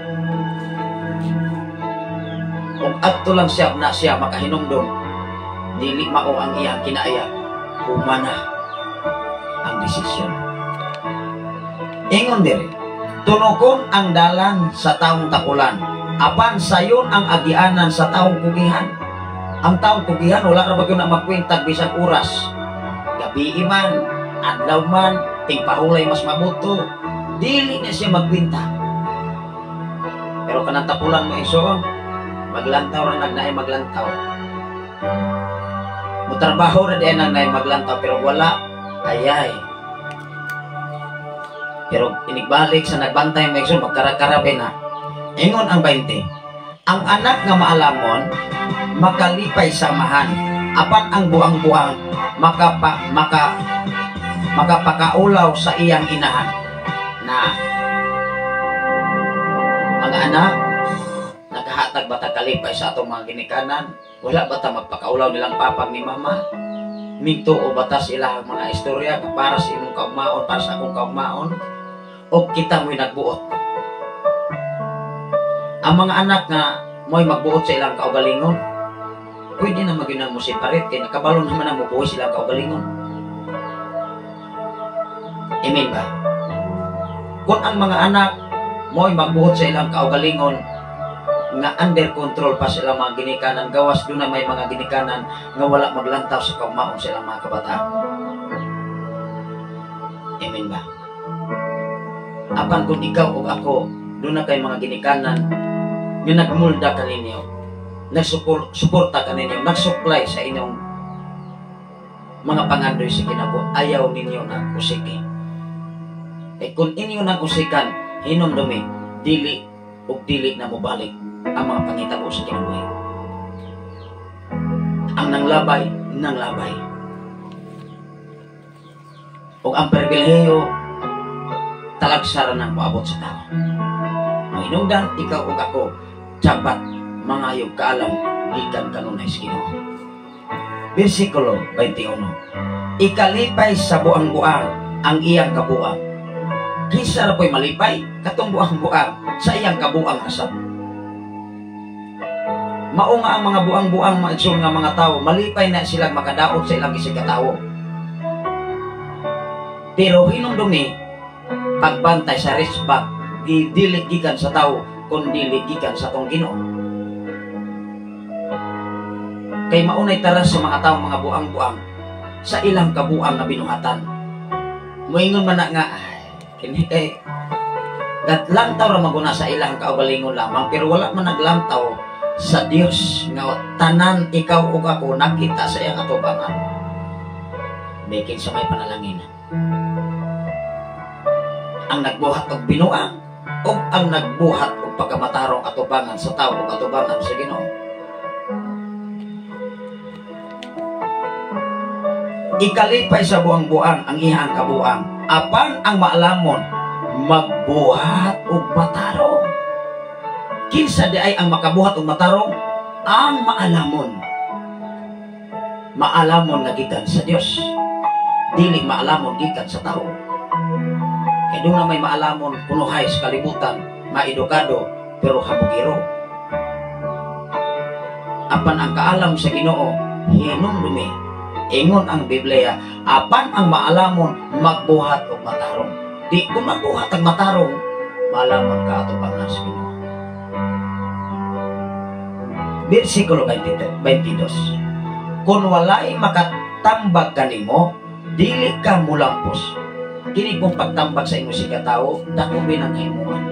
Ug adto lang siya na siya makahinumdum, dili mao ang iyang kinaaya, humana ang desisyon. Ingon diri, tunukon ang dalan sa taong tapulan, apan sayon ang agianan sa taong kugihan. Ang taong kugihan wala ra ba gyud na magkwentag bisag oras. Gabi man, adlaw man, tingpahulay mas mabuto, dili na siya magkwenta. Pero kanang tapulan mo igsoon, maglantaw ra nagnaay maglantaw. Mutrabaho ra diay nagnaay maglantaw, pero wala ayay. Pero inigbalik sa nagbantay mo igsoon, magkarakarabe na. Ingon ang 20, ang anak nga maalamon makalipay sa amahan, apan ang buang-buang makapakaulaw sa iyang inahan. Na mga anak, nakahatag ba ta kalipay sa atong mga ginikanan? Wala ba ta magpakaulaw nilang papag ni mama? Minto o bata sila ang mga istorya para sa imong kaugmaon, para sa akong kaugmaon, o kita mo'y nagbuot. Ang mga anak nga mo'y magbuot sa ilang kaugalingon, pwede na magyunang mo separate kay nakabalo naman ang mubuhi silang kaugalingon. Amen ba? Kung ang mga anak mo'y magbuot sa ilang kaugalingon nga under control pa sila mga ginikanan, gawas doon na may mga ginikanan nga wala maglantaw sa kaugmaon sa ilang mga kabataan. Amen ba? Apan kung ikaw o ako, doon na kay mga ginikanan nga nagmulda kaninyo, nagsuporta kaninyo, nagsupply sa inyong mga pangandoy sa kinabuhi, ayaw ninyo na usiki. Eh kung inyo nang usikan, hinumdumi, dili ug dili na mobalik ang mga pangitabo sa kinabuhi. Ang nanglabay, nanglabay. Ug ang pribilehiyo, talagsara nang moabot sa tao. Ang hinungdan, ikaw ug ako, dapat mangayog kaalam gikan kanunay sa Ginoo. Versikulo 21. Ikalipay sa buang-buang ang iyang kabuang. Kinsa ra po'y malipay katong buang-buang sa iyang kabuang asap. Mao nga ang mga buang-buang mga igsoon nga mga tawo, malipay na silang makadaot sa ilang isig katawo. Pero hinumdumi, pagbantay sa respect, dili gikan sa tawo, kun dili gikan sa tong Ginoo. Kay maunay taras sa mga tawo mga buang-buang sa ilang kabuang nga binuhatan. Moingon man na nga, ay, kini kay gatlantaw ra maguna sa ilang kaugalingon lamang, pero wala man naglantaw sa Dios nga tanan ikaw ug ako nakita sa iyang atubangan. Bikin sa may panalangin. Ang nagbuhat og binuang o ang nagbuhat og pagkamatarong atubangan sa tao o atubangan sa Ginoo. Ikalipay sa buang-buang ang iyang kabuang, apan ang maalamon magbuhat og matarong. Kinsa di ay ang makabuhat og matarong? Ang maalamon. Maalamon nga gikan sa Dios, dili maalamon gikan sa tao. Kay doon na may maalamon kunuhay sa kalibutan, maedukado pero habugiro. Apan ang kaalam sa Ginoo hinumdumi. Ingon ang Biblia, apan ang maalamon magbuhat og matarong. Di kung magbuhat ang matarong, maalamon ka atubangan sa Ginoo. Versikulo 22. Kung walay makatambag kanimo, dili ka mulampos. Kini kung pagtambag sa imong sikatao, dako binang kahimuan.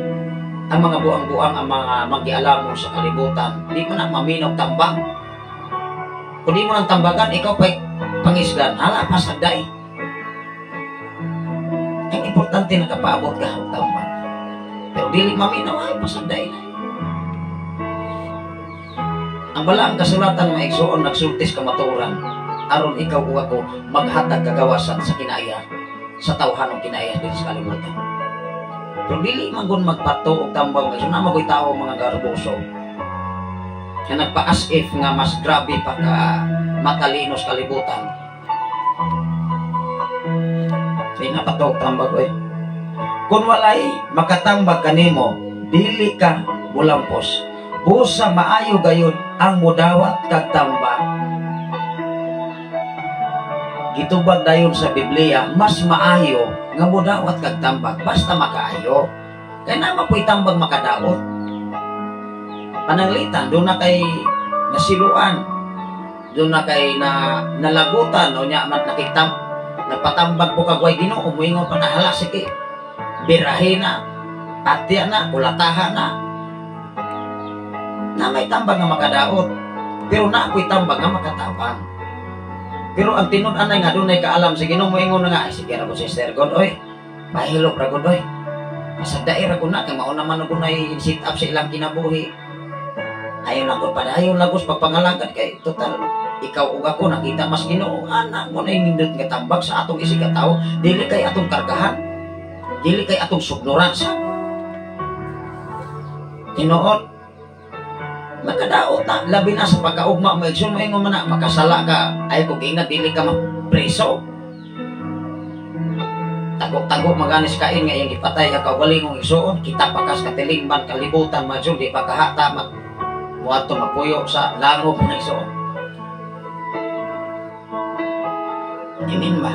Ang mga buang-buang, ang mga magialamon sa kalibutan, di mo na maminaw tambag. Kung di mo nang tambagan, ikaw pa'y pangisgan, hala, pasagday. Ang importante nakapaabot ka og tambag. Pero dili maminaw, ay pasagday na. Ang balaang kasulatan mga igsoon nagsultis kamatuoran aron ikaw ug ako maghatag kagawasan sa kinaiya, sa tawhanong kinaiya diri sa kalibutan. Pero dili man gun magpato og tambag mga igsoon, naa magoy tawo mga garboso nga nagpa-as if nga mas grabe pa ka matalino sa kalibutan. Di na pato og tambag oy. Kung walay makatambag kanimo, dili ka mulampos. Busa maayo gayud ang mudawat kag tambag. Gitubag dayon sa Biblia, mas maayo nga mudawat kag tambag basta makaayo. Kay naa man po'y tambag makadaot. Pananglitan doon na kay nasiluan, doon na kay na nalagutan o nya mat nakitam nagpatambag po kag way Ginoo, moingon pa na hala sige. Birahe na, patya na, kulataha na. Na may tambag nga makadaot, pero na ako'y tambag nga makatabang. Pero ang tinud-anay nga dunay kaalam sa Ginoo, moingon na nga, ay sige ra ko sister God oy, pahilop ra gud oy. Masagdae ra gud na kay mao naman og dunay sit up sa ilang kinabuhi. Ayon lang ko padayon lagos pagpangalagad kay total ikaw ug ako nakita mas Ginoo, anak mo na nindot nga tambag sa atong isig ka tawo, dili kay atong kargahan, dili kay atong sugnuran sa tinuod. Makadaot na, labi na sa pagkaugma mo, igsoon mo ingon man na, makasala ka, ay kung ingat, dili ka mapreso. Tago-tago maganis kain nga iyang ipatay ka kaugalingong igsoon, kita pakas katilingban, kalibutan, mga igsoon, di pa kahata, muadto mapuyo sa langob ng igsoon. Imin ba?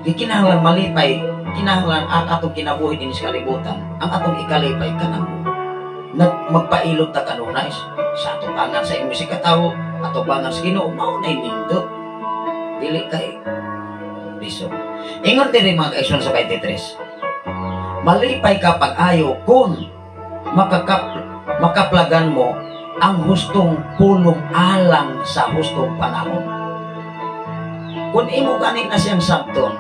Di kinahanglan malipay, kinahanglan ang atong kinabuhi din sa kalibutan, ang atong ikalipay kanang magpailog ta kanunay sa atubangan sa imong sikatawo, atubangan sa Ginoo, mao nay nindot. Dili kay biso. Ingon diri mga kaigsoon sa 23. Malipay ka pag-ayo kung makaplagan mo ang hustong pulong alang sa hustong panahon. Kung imo gani na siyang sabton,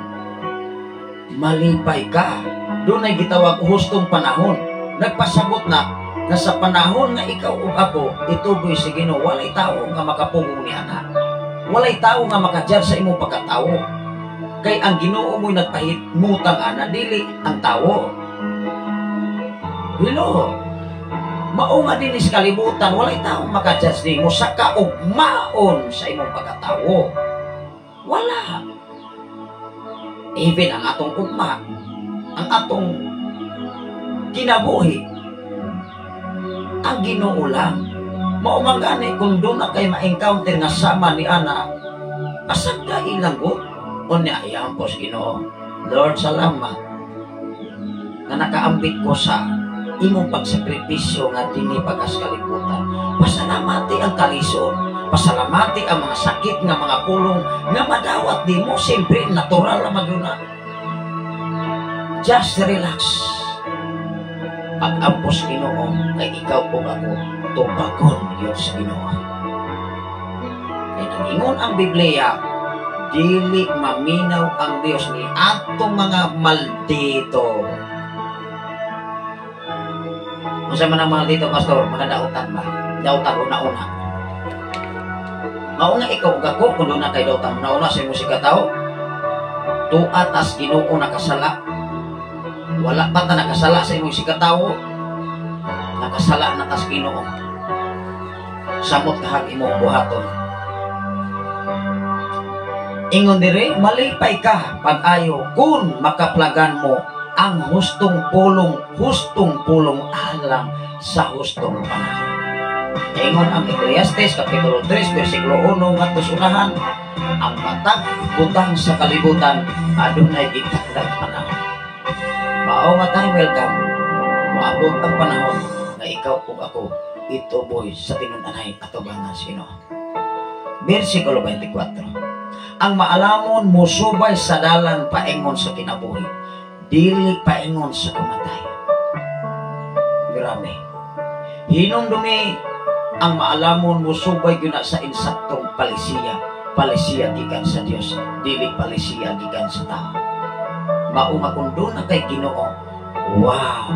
malipay ka. Dunay gitawag hustong panahon. Nagpasabot na na sa panahon nga ikaw ug ako itugoy sa Ginoo, walay tawo nga makapugong ni ana. Walay tawo nga makajudge sa imong pagkatawo. Kay ang Ginoo mo'y nagpahimutang ana, dili ang tawo. Hello. Mao nga dinhi sa kalibutan, walay tawo makajudge nimo sa kaugmaon sa imong pagkatawo. Wala. Even ang atong ugma, ang atong kinabuhi, ang Ginoo lang. Mao man gani kung doon na kay ma-encounter nga sama ni ana, asag ka ilang ko, unya ayaw ko sa Ginoo. Lord, salamat nga nakaambit ko sa imong pagsakripisyo nga dinhi pagas kalibutan. Pasalamati ang kalisod, pasalamati ang mga sakit nga mga pulong nga madawat nimo, siyempre natural na magyuna. Just relax. Pag-ampos Ginoo kay ikaw ug ako tubagon gyud sa Ginoo. Kay nag-ingon ang Biblia, Dili maminaw ang Dios ni atong mga maldito. Unsa man ang maldito, pastor? Mga dautan ba? Dautan una-una. Mao nga ikaw ug ako, kung doon na kay dautan una-una sa imong sikatawo, tuat as Ginoo nakasala. Wala pa ta nakasala sa imong sikatawo, nakasala na tas Ginoo. Samot kahag imong buhaton. Ingon dire, malipay ka pag-ayo kung makaplagan mo ang hustong pulong alang sa hustong panahon. Ingon ang Ecclesiastes Kapitulo 3, versikulo 1 ngadto sa unahan, ang matag butang sa kalibutan adunay gitakdang panahon. Mao nga time welcome, moabot ang panahon nga ikaw ug ako ituboy sa tinun-anay atubangan sa Ginoo. Versikulo 24. Ang maalamon mosubay sa dalan paingon sa kinabuhi, dili paingon sa kamatayon. Grabe. Hinumdumi, ang maalamon mosubay gyud na sa insaktong palisiya, palisiya gikan sa Dios, dili palisiya gikan sa tao. Mao nga kung doon na kay Ginoo, wow,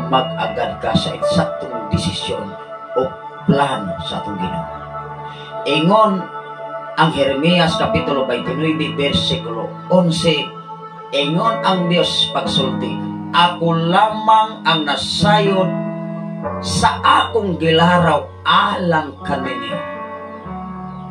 mag-agad ka sa insaktong desisyon o plano sa atong Ginoo. Ingon ang Jeremias Kapitulo 29, versikulo 11, ingon ang Dios pagsulti, ako lamang ang nasayod sa akong gilaraw alang kaninyo.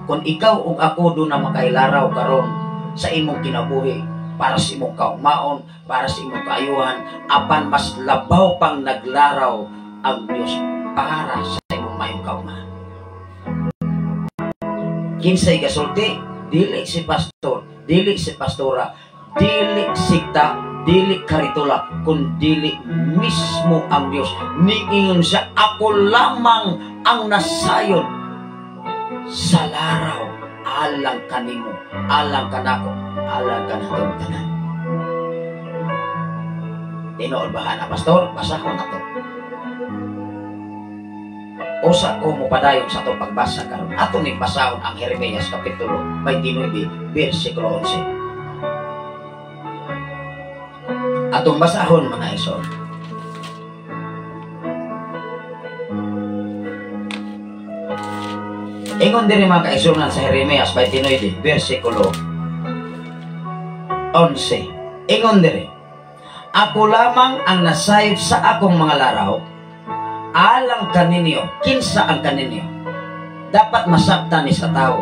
Kung ikaw ug ako doon na makailaraw karon sa imong kinabuhi, para sa imong kaugmaon, para sa imong kaayuhan, apan mas labaw pang naglaraw ang Dios para sa imong maayong kaugmaon. Kinsay gasulti? Dili si pastor, dili si pastora, dili sikta, dili karitula, kun dili mismo ang Dios. Niingon siya, ako lamang ang nasayod sa laraw alang kanimo, alang kanako, alang kanatong tanan. Tinuod ba na, pastor? Basahon na to. Usa ko mopadayon sa atong pagbasa karon. Ato ning basahon ang Jeremias Kapitulo 29 versikulo 11. Atong basahon, mga igsoon. Ingon diri, mga kaigsuonan, sa Jeremias 29 versikulo 11. Ingon diri, ako lamang ang nasayod sa akong mga laraw alang kaninyo. Kinsa ang kaninyo? Dapat masabtan ni sa tao.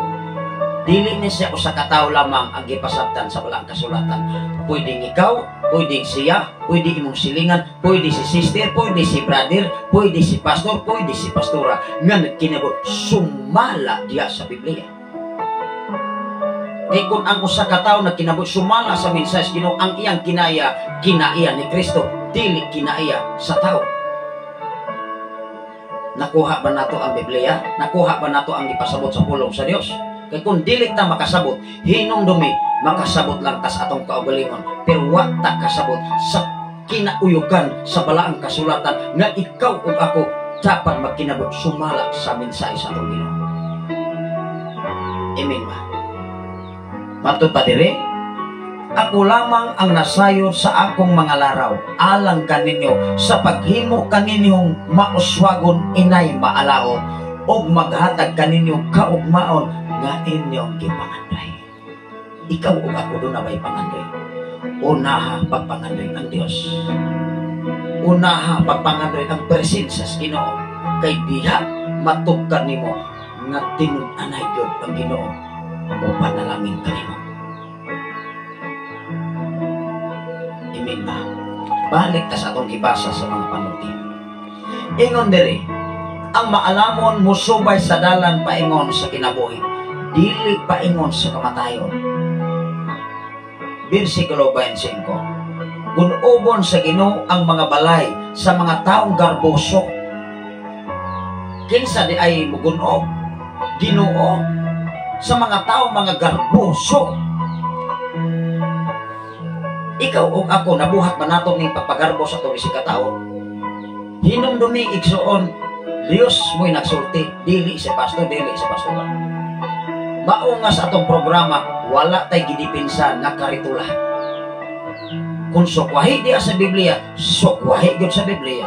Dili ni siya usa ka tawo lamang ang gipasabtan sa walang kasulatan. Pwedeng ikaw, pwedeng siya, pwede imong silingan, pwede si sister, pwede si brother, pwede si pastor, pwede si pastora nga nagkinabot sumala diya sa Biblia. Kay kung ang usa ka tawo nagkinabot sumala sa mensahe sa Ginoo, ang iyang kinaya, kinaiya ni Kristo, dili kinaiya sa tao. Nakuha ba nato ang Biblia? Nakuha ba nato ang gipasabot sa pulong sa Dios? Kay kung dili ta makasabot, hinumdumi, makasabot lang tas atong kaugalingon, pero wa ta kasabot sa kinauyugan sa balaang kasulatan nga ikaw ug ako dapat magkinabot sumala sa mensahe sa atong Ginoo. Amen ba? Matud pa diri, ako lamang ang nasayod sa akong mga laraw alang kaninyo sa paghimo kaninyong mauswagon inay maalaot ug maghatag kaninyo kaugmaon nga inyong gipangandoy. Ikaw ug ako doon na may pangandoy. Unaha pagpangandoy ang Dios. Unaha pagpangandoy ang presensya sa Ginoo. Kay diha matugkan nimo nga tinun-anay gyud ang Ginoo o panalangin kanimo. Amen ba? Balik ta sa atong gibasa sa mga panulti. Ingon diri, ang maalamon mosubay sa dalan paingon sa kinabuhi, dili paingon sa kamatayon. Versikulo 25. Gun-ubon sa Ginoo ang mga balay sa mga taong garboso. Kinsa di ay mugun-ob? Ginoo sa mga taong mga garboso. Ikaw ug ako nabuhat ba nato ning pagpagarbo sa atong isig ka tawo? Hinumdumi, igsuon, Dios mo'y nagsulti, dili si pastor, dili si pastora. Mao nga sa atong programa, wala tay gidipinsa nga karitula. Kung sukwahi diya sa Biblia, sukwahi gyud sa Biblia.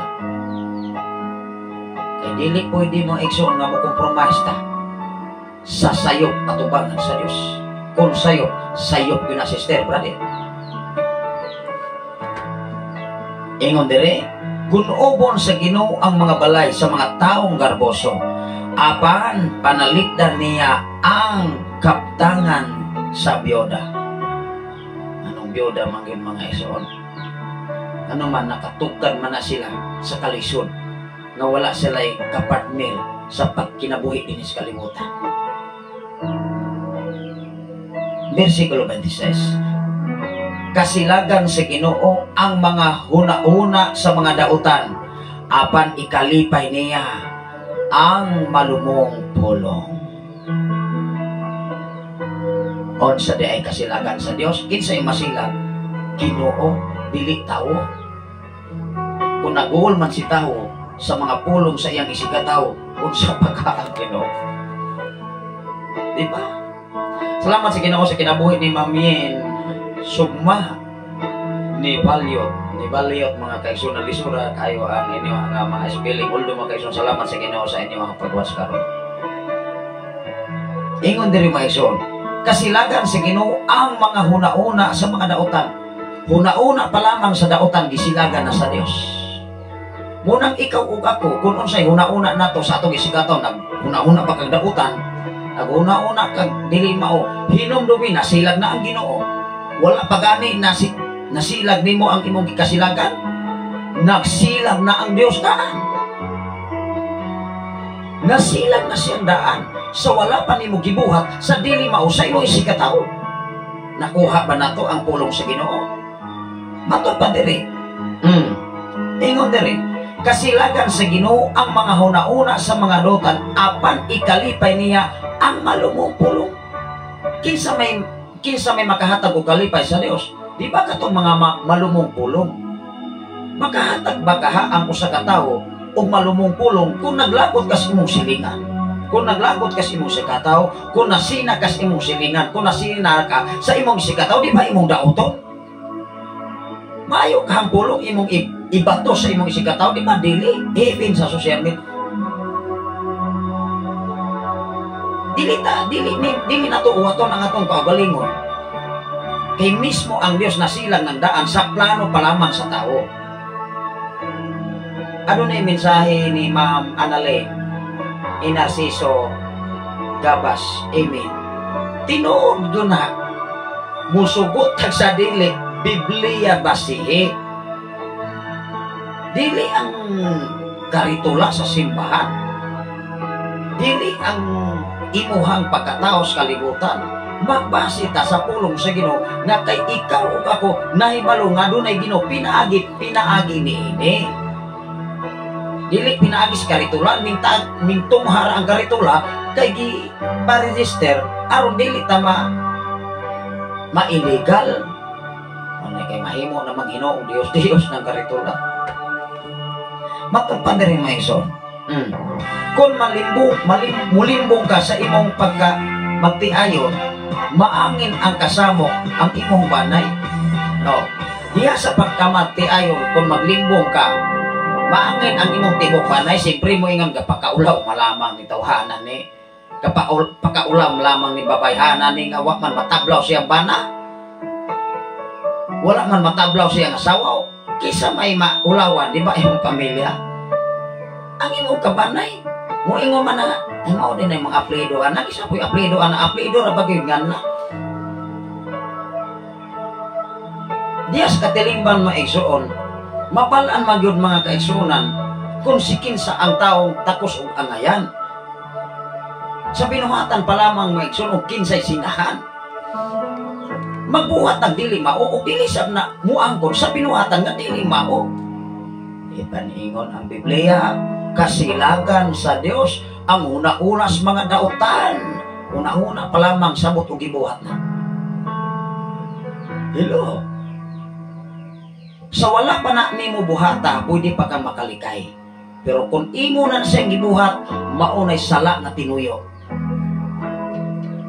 Kay dili pwede mo igsoon nga mo compromise ta sa sayop atubangan sa Dios. Kung sayop, sayop yun na sister, brother. Ingon dire, gunobon sa Ginoo ang mga balay sa mga taong garboso, apan panalikdan niya ang kaptangan sa byoda. Anong byoda man gyud mga igsoon? Ano man, nakatugkad man na sila sa kalisod nga wala sila'y kapartner sa pagkinabuhi dinhi sa kalibutan. Versikulo 26. Kasilagan sa Ginoo ang mga huna-huna sa mga dautan, apan ikalipay niya ang malumong pulong. Unsa di ay kasilagan sa Dios? Kinsay masilag? Ginoo, dili tawo. Kung naguol man si tawo sa mga pulong sa iyang isigataw, unsa pa ka ang Ginoo? Di ba? Salamat sa Ginoo sa kinabuhi ni Ma'am Yen Sugma ni Balyot. Ni Balyot mga kaigsoon, nalisura kayo ang inyo ang mga spelling. Although mga kaigsoon, salamat sa Ginoo sa inyo ang pagwas karon. Ingon diri mga igsoon, kasilagan sa Ginoo ang mga huna-una sa mga dautan. Huna-una pa lamang sa dautan, gisilagan na sa Dios. Munang ikaw ug ako, kung unsay huna-una nato sa atong isigataw, naghuna-una pa kag dautan, naghuna-una kag dili mao, hinumdumi nasilag na ang Ginoo. Wala pa gani nasilag nimo ang imong gikasilagan, nagsilag na ang Dios daan. Nasilag na siyang daan sa wala pa nimo gibuhat sa dili mao sa imong isigataw. Nakuha ba nato ang pulong sa Ginoo? Matod pa diri. Ingon diri, kasilagan sa Ginoo ang mga huna-una sa mga dotan, apan ikalipay niya ang malumong pulong. Kinsa may makahatag og kalipay sa Dios? Di ba katong mga malumong pulong? Makahatag ba kaha ang usa ka tawo og malumong pulong kung naglagot ka sa imong silingan? Kung naglagot ka sa imong sikataw, kung nasina ka sa imong silingan, kung nasina ka sa imong sikataw, di ba imong dauton? Maayo ka ang pulong imong ibato sa imong isikataw, di ba dili? Even sa social media. Dili ta, dili ni, dili nato uwaton ang atong kaugalingon. Kay mismo ang Dios nasilang ng daan sa plano pa lamang sa tao. Ano na yung mensahe ni Ma'am Annalyn Inarciso Gabas? Amen. Tinuod doon na, musugot tag sa dili, Biblia basihi. Dili ang karitula sa simbahan. Dili ang imuhang pagkatao sa kalibutan. Magbase ta sa pulong sa Ginoo nga kay ikaw ug ako nahibalo nga dunay Ginoo pinaagi niini. Dili pinaagi sa karitula, mingtunghara ang karitula kay gi pa-register aron dili ta ma-illegal. Ano kay mahimo namang Ginoo Dios Dios ng karitula. Matod pa diri mga igsoon. Kung mulimbong ka sa imong pagka magtiayon, maangin ang kasamok ang imong banay. No. Diha sa pagkamagtiayon, kung maglimbong ka, maangin ang imong tibok banay. Siyempre mo ingon kapakaulaw malamang ni tawhanan ni pakaulam lamang ni babayhanan ni nga wa man matablaw siyang bana. Wala man matablaw siyang asawa. Kisa may maulawan, di ba imong pamilya? Ang imong kabanay, moingon man na, ay mao din ay mga apelyido anak, isa po'y apelyido anak, apelyido ra ba gyud nga na? Diya sa katilingban mga igsoon, mabalaan man gyud mga kaigsuonan kung si kinsa ang taong takos og angayan. Sa binuhatan pa lamang mga igsoon og kinsay sinahan. Magbuhat ang dili mao o dili sab na muangkon sa binuhatan nga dili mao. Ipaningon ang Biblia, kasilagan sa Dios ang una-unas mga dautan. Una-una pa lamang sabot og gibuhat na. Hello. Sa wala pa na nimo buhata, pwede pa ka makalikay. Pero kung imo na siyang gibuhat, maunay sala na tinuyo.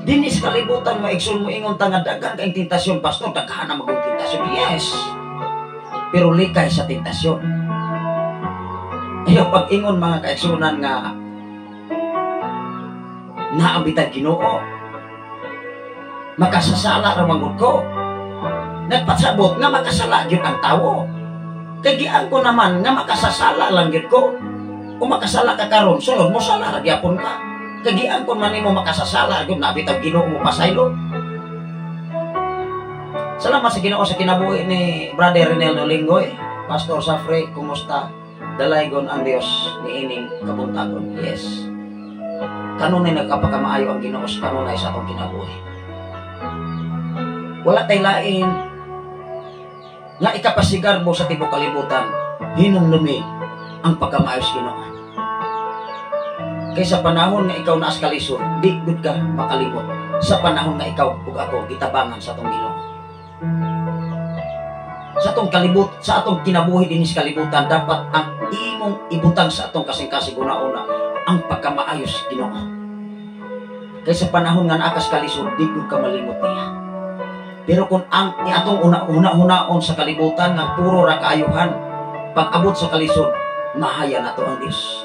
Dinhi sa kalibutan, maigsoon, mo ingon ta nga daghan kayong tentasyon, pastor, daghan na magong tentasyon. Yes. Pero likay sa tentasyon. Ayaw pag-ingon, mga kaigsunan, nga naa bitag Ginoo. Makasasala ra man ko. Nagpasabot nga makasala gyud ang tawo. Kay giangko naman nga makasasala lang gyud ko. Kung makasala ka karon, sulod mo sala ra gyapon ka. Kay giangkon man nimo makasasala gyud, naa bitag Ginoo mo pasaylo. Salamat sa Ginoo sa kinabuhi ni Brother Renel Nolingoy. Pastor Safre, kumusta? Dalaygon ang Dios niining kabuntagon. Yes. Kanunay nagkapakamaayo ang Ginoo sa kanunay sa atong kinabuhi. Wala tay lain nga ikapasigarbo sa tibok kalibutan, hinumdumi ang pagkamaayo sa Ginoo. Kay sa panahon nga ikaw naas kalisod, di gud ka makalimot sa panahon nga ikaw ug ako gitabangan sa atong Ginoo. Sa atong kalibot, sa atong kinabuhi dinhi sa kalibutan, dapat ang imong ibutang sa atong kasing-kasing una-una ang pagkamaayo sa Ginoo. Kay sa panahon nga naa kas kalisod, di gud ka malimot niya. Pero kung ang atong una-una-hunaon sa kalibutan nga puro ra kaayuhan, pag-abot sa kalisod, mahaya nato ang Dios.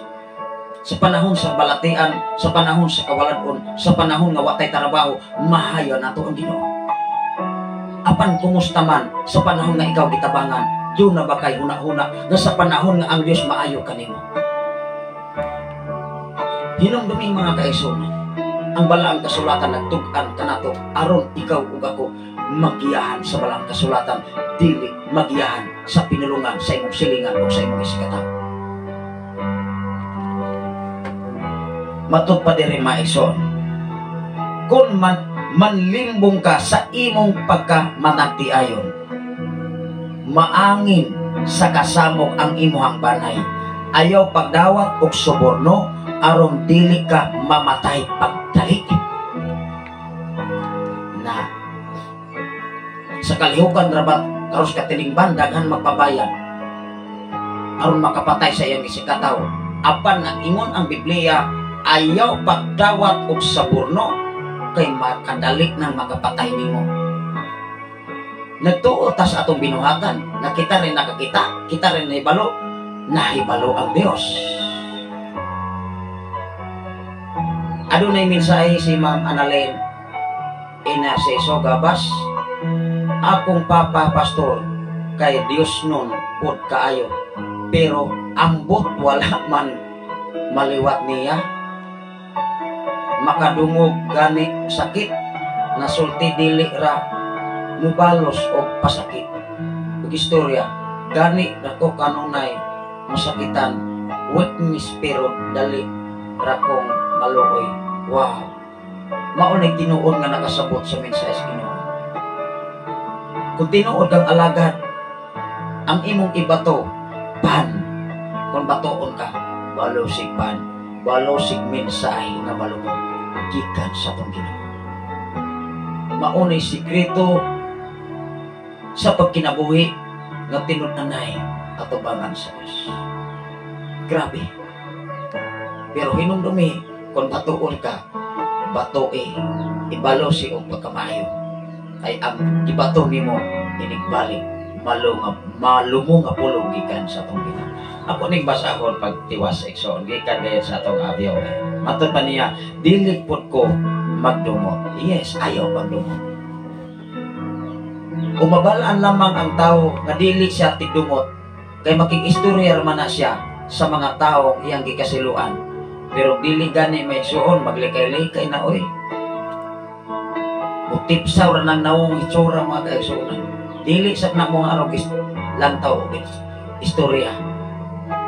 Sa panahon sa balatian, sa panahon sa kawaladon, sa panahon nga watay trabaho, mahaya nato ang Ginoo. Apan kumusta man sa panahon nga ikaw gitabangan, doon na ba kay huna-huna nga sa panahon nga ang Dios maayo kanimo? Hinumdumi, mga kaigsuonan, ang balaang kasulatan nagtug-an kanato aron ikaw ug ako magiyahan sa balaang kasulatan, dili magiyahan sa pinulungan sa imong silingan o sa imong isigkatawo. Matud pa diri, maigsoon, kung manlimbong ka sa imong pagkamanagtiayon, maangin sa kasamok ang imuhang banay. Ayaw pagdawat og suborno aron dili ka mamatay pagdali. Na sa kalihukan rabat karos katilingban, daghan magpabayad aron makapatay sa iyang isigkatawo. Apan nag-ingon ang Biblia, ayaw pagdawat og saborno kay makadali nang makapatay nimo. Nagtuo ta sa atong binuhatan na kita rin nakakita, kita rin nahibalo, nahibalo ang Dios. Adunay mensahe si Ma'am Annalyn Inaseso Gabas. Akong papa, pastor, kay Dios nun pud kaayo, pero ambot wala man maliwat niya. Makadungog gani sakit, nasulti dili ra mubalos og pasakit. Pag-istorya, gani ra ko kanunay masakitan, weakness pero dali ra kong maluoy. Wow! Mao ni tinuod nga nakasabot sa mensahe sa Ginoo. Kung tinuod kang alagad, ang imong ibato, pan. Kung batoon ka, balosig pan, balosig mensahe nga malumog gikan sa atong Ginoo. Maunay sikreto sa pagkinabuhi nga tinud-anay atubangan sa Dios. Grabe. Pero hinumdumi, kung batuon ka, batoe, ibalo si og pagkamaayo. Kay ang gibato nimo inigbalik malumo nga pulong gikan sa atong Ginoo. Ako ning basahon pagtiwas, igsoon, gikan gayud sa atong abyaw. Matod pa niya, dili pud ko magdumot. Yes, ayaw pagdumot. Umabalaan lamang ang tao nga dili siya tigdumot kay makig-istorya man na siya sa mga tao iyang gikasiluan. Pero dili gani, maigsuon, maglikay-likay na oy. Mutipsaw ra nang nawong itsura, mga kaigsuonan. Dili sa na mo nga arog lantaw og istorya.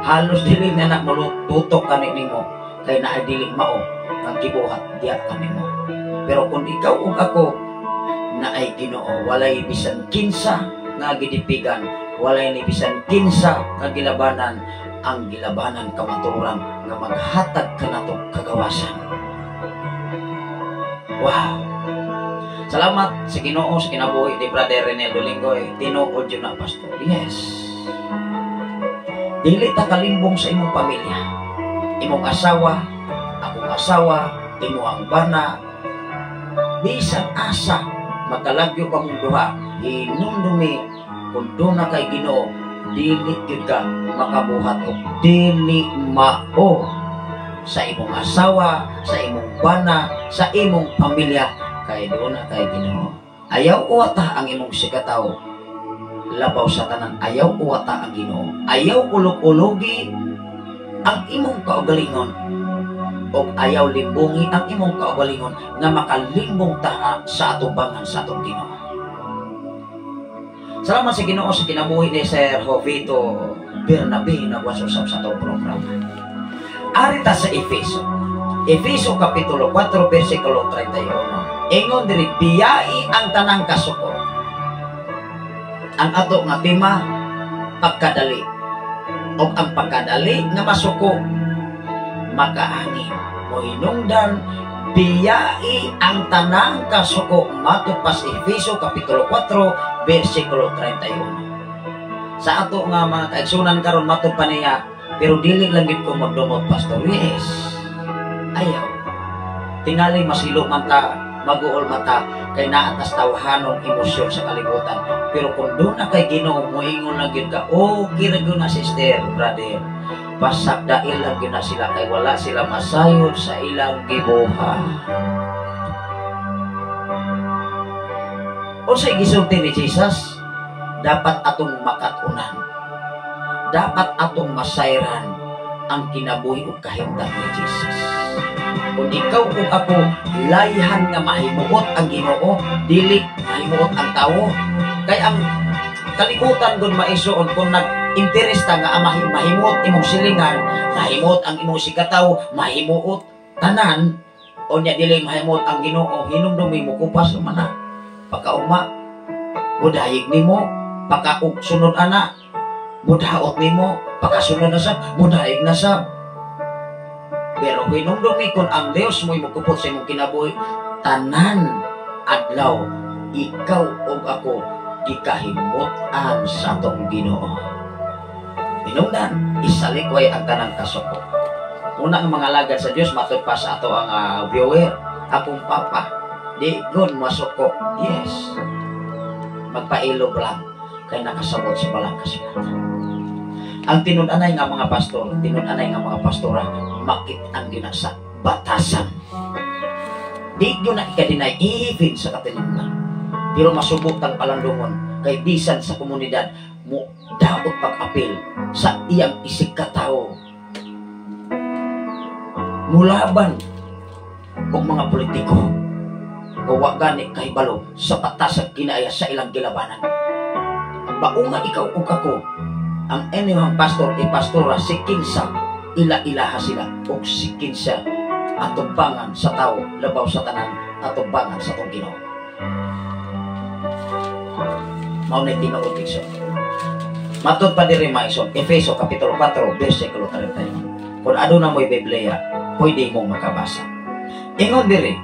Halos dili na na tutok kani nimo kay naay dili mao ang gibuhat diya kanimo. Pero kung ikaw ug ako naay Ginoo, walay bisan kinsa nga gidipigan, walay ni bisan kinsa nga gilabanan, ang gilabanan kamatuoran nga maghatag kanato kagawasan. Wow! Salamat sa Ginoo sa kinabuhi ni Brother Renel Dolingoy. Tinuod yun na, pastor. Yes. Dili ta kalimbong sa imong pamilya. Imong asawa, akong asawa, imong bana, Bisan asa makalagyo pa mong duha, hinumdumi kung doon na kay Ginoo, dili gyud ka makabuhat og dili mao sa imong asawa, sa imong bana, sa imong pamilya, kay doon na kay Ginoo. Ayaw uwata ang imong sikataw, labaw sa tanan, ayaw uwata ang Ginoo. Ayaw ulog-ulogi ang imong kaugalingon o ayaw limbungi ang imong kaugalingon nga makalimbong ta sa atubangan sa atong Ginoo. Salamat sa Ginoo sa kinabuhi ni Sir Jovito Bernabe na usab sa atong programa. Arita sa Efeso. Efeso Kapitulo 4, versikulo 31. Ingon diri, biyai ang tanang kasuko. Ang ato nga tema, pagkadali. O ang pagkadali nga masuko, makaangin. Mohinungdan, biyai ang tanang kasuko, matod pa sa Efeso Kapitulo 4, versikulo 31. Sa ato nga mga kaigsunan karon, matod pa niya, pero dili lang gid ko magdumot, pastor. Yes. Ayaw. Tingali masilo man ta, maguol mata, kay naatas tawhanong emosyon sa kalibutan. Pero kung doon na kay Ginoo, moingon na gyud ka, oh, kira gyud na, sister, brother. Pasagdail lang gyud na sila kay wala sila masayod sa ilang gibuhat. Unsay gisulti ni Jesus? Dapat atong makatunan. Dapat atong masayran ang kinabuhi ug kahimtang ni Jesus. Kung ikaw ug ako layhan nga mahimuot ang Ginoo, dili mahimuot ang tawo. Kay ang kalibutan gun maisuon kung nag-interes ta nga mahimuot imong silingan, mahimuot ang imong sikataw, mahimuot tanan, o nya dili mahimuot ang Ginoo, hinumdumi mo kupas man na. Pagkaugma, budayig nimo, pagkaugsunod ana, budaot nimo, pagkasunod na sab, budayig na sab. Pero hinumdumi kung ang Dios mo'y mukupot sa imong kinabuhi, tanan adlaw, ikaw ug ako gikahimut-an sa atong Ginoo. Hinungdan, isalikway ang tanang kasuko. Una ang mga alagad sa Dios, matod pa sa ato ang viewer, akong papa, di gun masuko. Yes. Magpailog lang kay nakasabot sa balang kasulatan. Ang tinud-anay nga mga pastor, tinud-anay nga mga pastora, makit-an gyud na sa batasan. Di gyud na ikadinay even sa katilingban. Pero masubok tang palandungon kay bisan sa komunidad mo daot pag-apil sa iyang isig katao. Mulaban og mga politiko nga wa gani kahibalo sa batas kinaya sa ilang gilabanan. Baunga ikaw ug ako, ang inyong pastor i pastora si kinsa ila-ilaha sila og si kinsa atubangan sa tao, labaw sa tanan atubangan sa tong Ginoo. Mao na tinuod igsoon. Matod pa diri maigsoon, Efeso Kapitulo 4 versikulo 31. Kung aduna mo'y Biblia, pwede mong makabasa. Ingon diri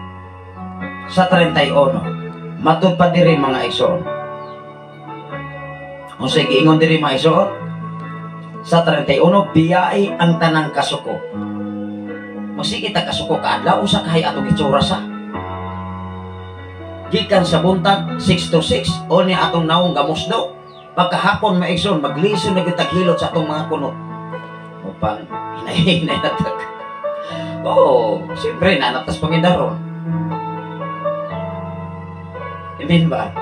sa 31, matod pa diri mga igsoon. Unsay giingon diri mga igsoon? Sa 31, biyai ang tanang kasuko. Magsige ta kasuko kaadlaw usa kahay atong itsura sa. Gikan sa buntag 6 to 6 o ni atong naong gamusdo. Pagkahapon maigsoon, maglison na gyud taghilot sa atong mga kunot. Upang hinay-hinay na tag. Oo, siyempre nanatas pangindaron. Amen ba?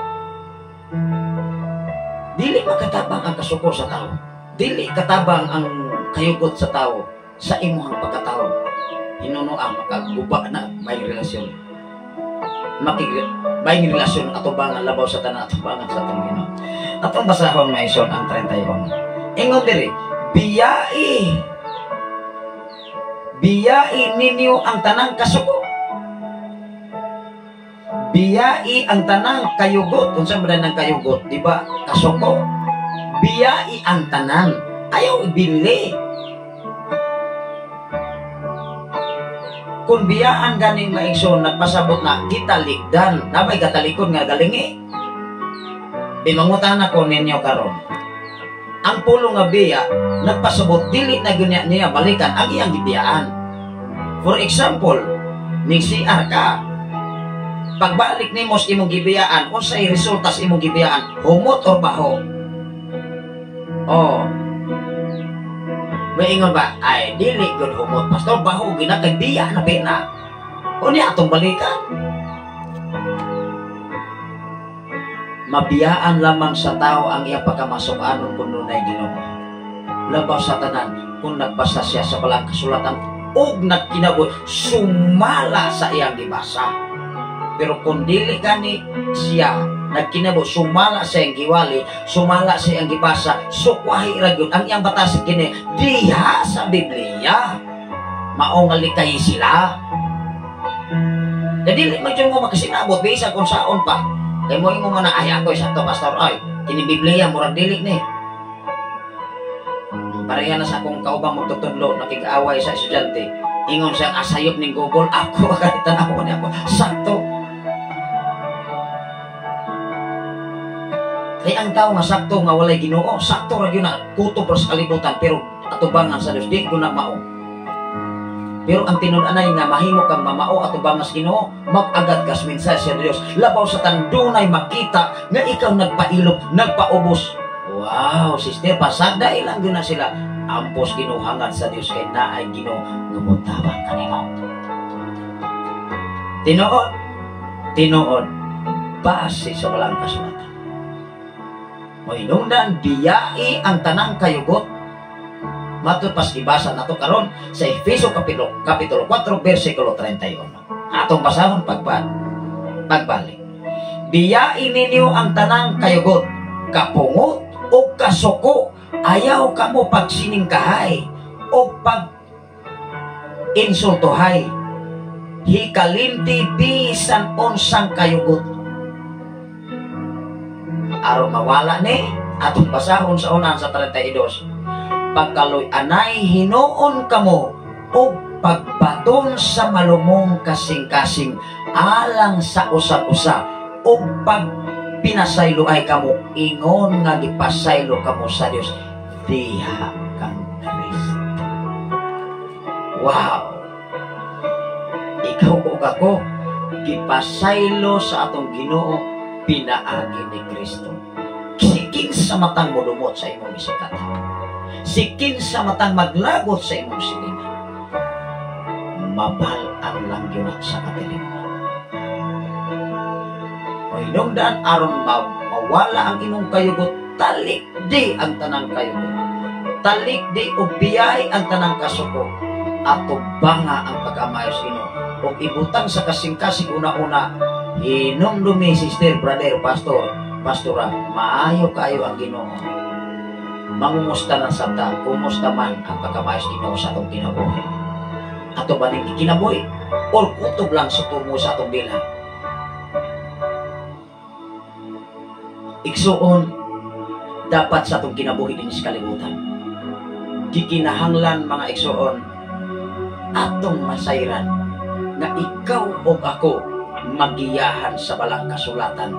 Dili makatabang ang kasuko sa tao. Dili katabang ang kayugot sa tao sa imuhang pagkatao. Hinuno ang makaguba na may relasyon. May relasyon atubangan labaw sa tanan, atubangan sa atong Ginoo. Atong basahon maison ang 31. Ingon diri, biyai. Biyai ninyo ang tanang kasuko. Biyai ang tanang kayugot. Unsa man ang kayugot, di ba? Kasuko. Biyai ang tanan. Ayaw ibili. Kung biyaan ganing maigsoon, nagpasabot na gitalikdan. Nabay gatalikod nga galingi. Bimangutan ako ninyo karon. Ang pulo nga biya nagpasabot dili na gunya niya balikan ang iyang gibiyaan. For example, ning CR ka, Pagbalik nimo sa imong gibiyaan, unsay resulta sa imong gibiyaan? Humot or baho? Oh. Maingon ba? Ay, dili gud humot, pastor, baho gina kay biya na bina. Unya atong balikan. Mabiyaan lamang sa tao ang iyang pagkamasukanon kung dunay Ginoo. Labaw sa tanan kung nagbasa siya sa balang kasulatan ug nagkinabuhi sumala sa iyang gibasa. Pero kung dili gani siya nagkinabuhi sumala sa iyang giwali, sumala sa iyang gibasa, sukwahi ra gyud ang iyang batas kini diha sa Biblia. Mao nga likay sila. Dili man jud mo makasinabot bisa kung saon pa. Kay mo ingon nga na ay ako sakto pastor, ay kini Biblia murag dili ni. Pareha na sa akong kaubang magtutudlo, nakig-away sa estudyante. Ingon siyang asayop ning Google, ako kalitan ako niya ako. Sakto. Kay ang tao nga sakto nga walay Ginoo, sakto ra gyud na kutob ra sa kalibutan, pero atubangan sa Dios di gyud na mao. Pero ang tinud-anay nga mahimo kang mamao atubangan sa Ginoo, mag-agad kas mensahe sa Dios. Labaw sa tandunay makita nga ikaw nagpailog, nagpaubos. Wow, sister, pasagda ilang gyud na sila. Ampos ginuhangan sa Dios kay naay Ginoo nga motabang kanimo. Tinuod, tinuod, base sa walang kasulatan. Mohinungdan biyai ang tanang kayugot. Matud pas gibasa nato karon sa Efeso kapitulo 4 bersikulo 31. Atong basahon pagbalik. Biyai ninyo ang tanang kayugot, kapungot o kasuko, ayaw kamo pagsiningkahay o pag insultohay. Hikalimti bisan unsang kayugot. Aron mawala ni atong basahon sa unan sa 32. Pagkaluy-anay hinuon kamo og pagbaton sa malumong kasing-kasing alang sa usag-usa og pagpinasaylo ay kamo ingon nga gipasaylo kamo sa Dios diha kang Kristo. Wow! Ikaw ug ako gipasaylo sa atong Ginoo pinaagi ni Kristo. Sikin sa matang modumot sa imong isikataw. Sikin sa matang maglagot sa imong silingan. Mabal-an lang yun sa katilimban. O hinungdan aron mawala ang imong kayugot, talikdi ang tanang kayugot. Talikdi o biyay ang tanang kasuko. Ato banga ang pagkamayos Ginoo. O ibutang sa kasing-kasing una-una, hinumdumi sister, brother, pastor, pastora, maayo kayo ang Ginoo. Mangumusta ng sabta, kumusta man ang pagkamayos Ginoo sa atong kinabuhi. Ato ba ning kinabuhi? Or kutob lang sa tumo sa atong dila? Igsuon, dapat sa atong kinabuhi din sa kalibutan. Gikinahanglan mga igsuon, atong masayran na ikaw o ako magiyahan sa balang kasulatan,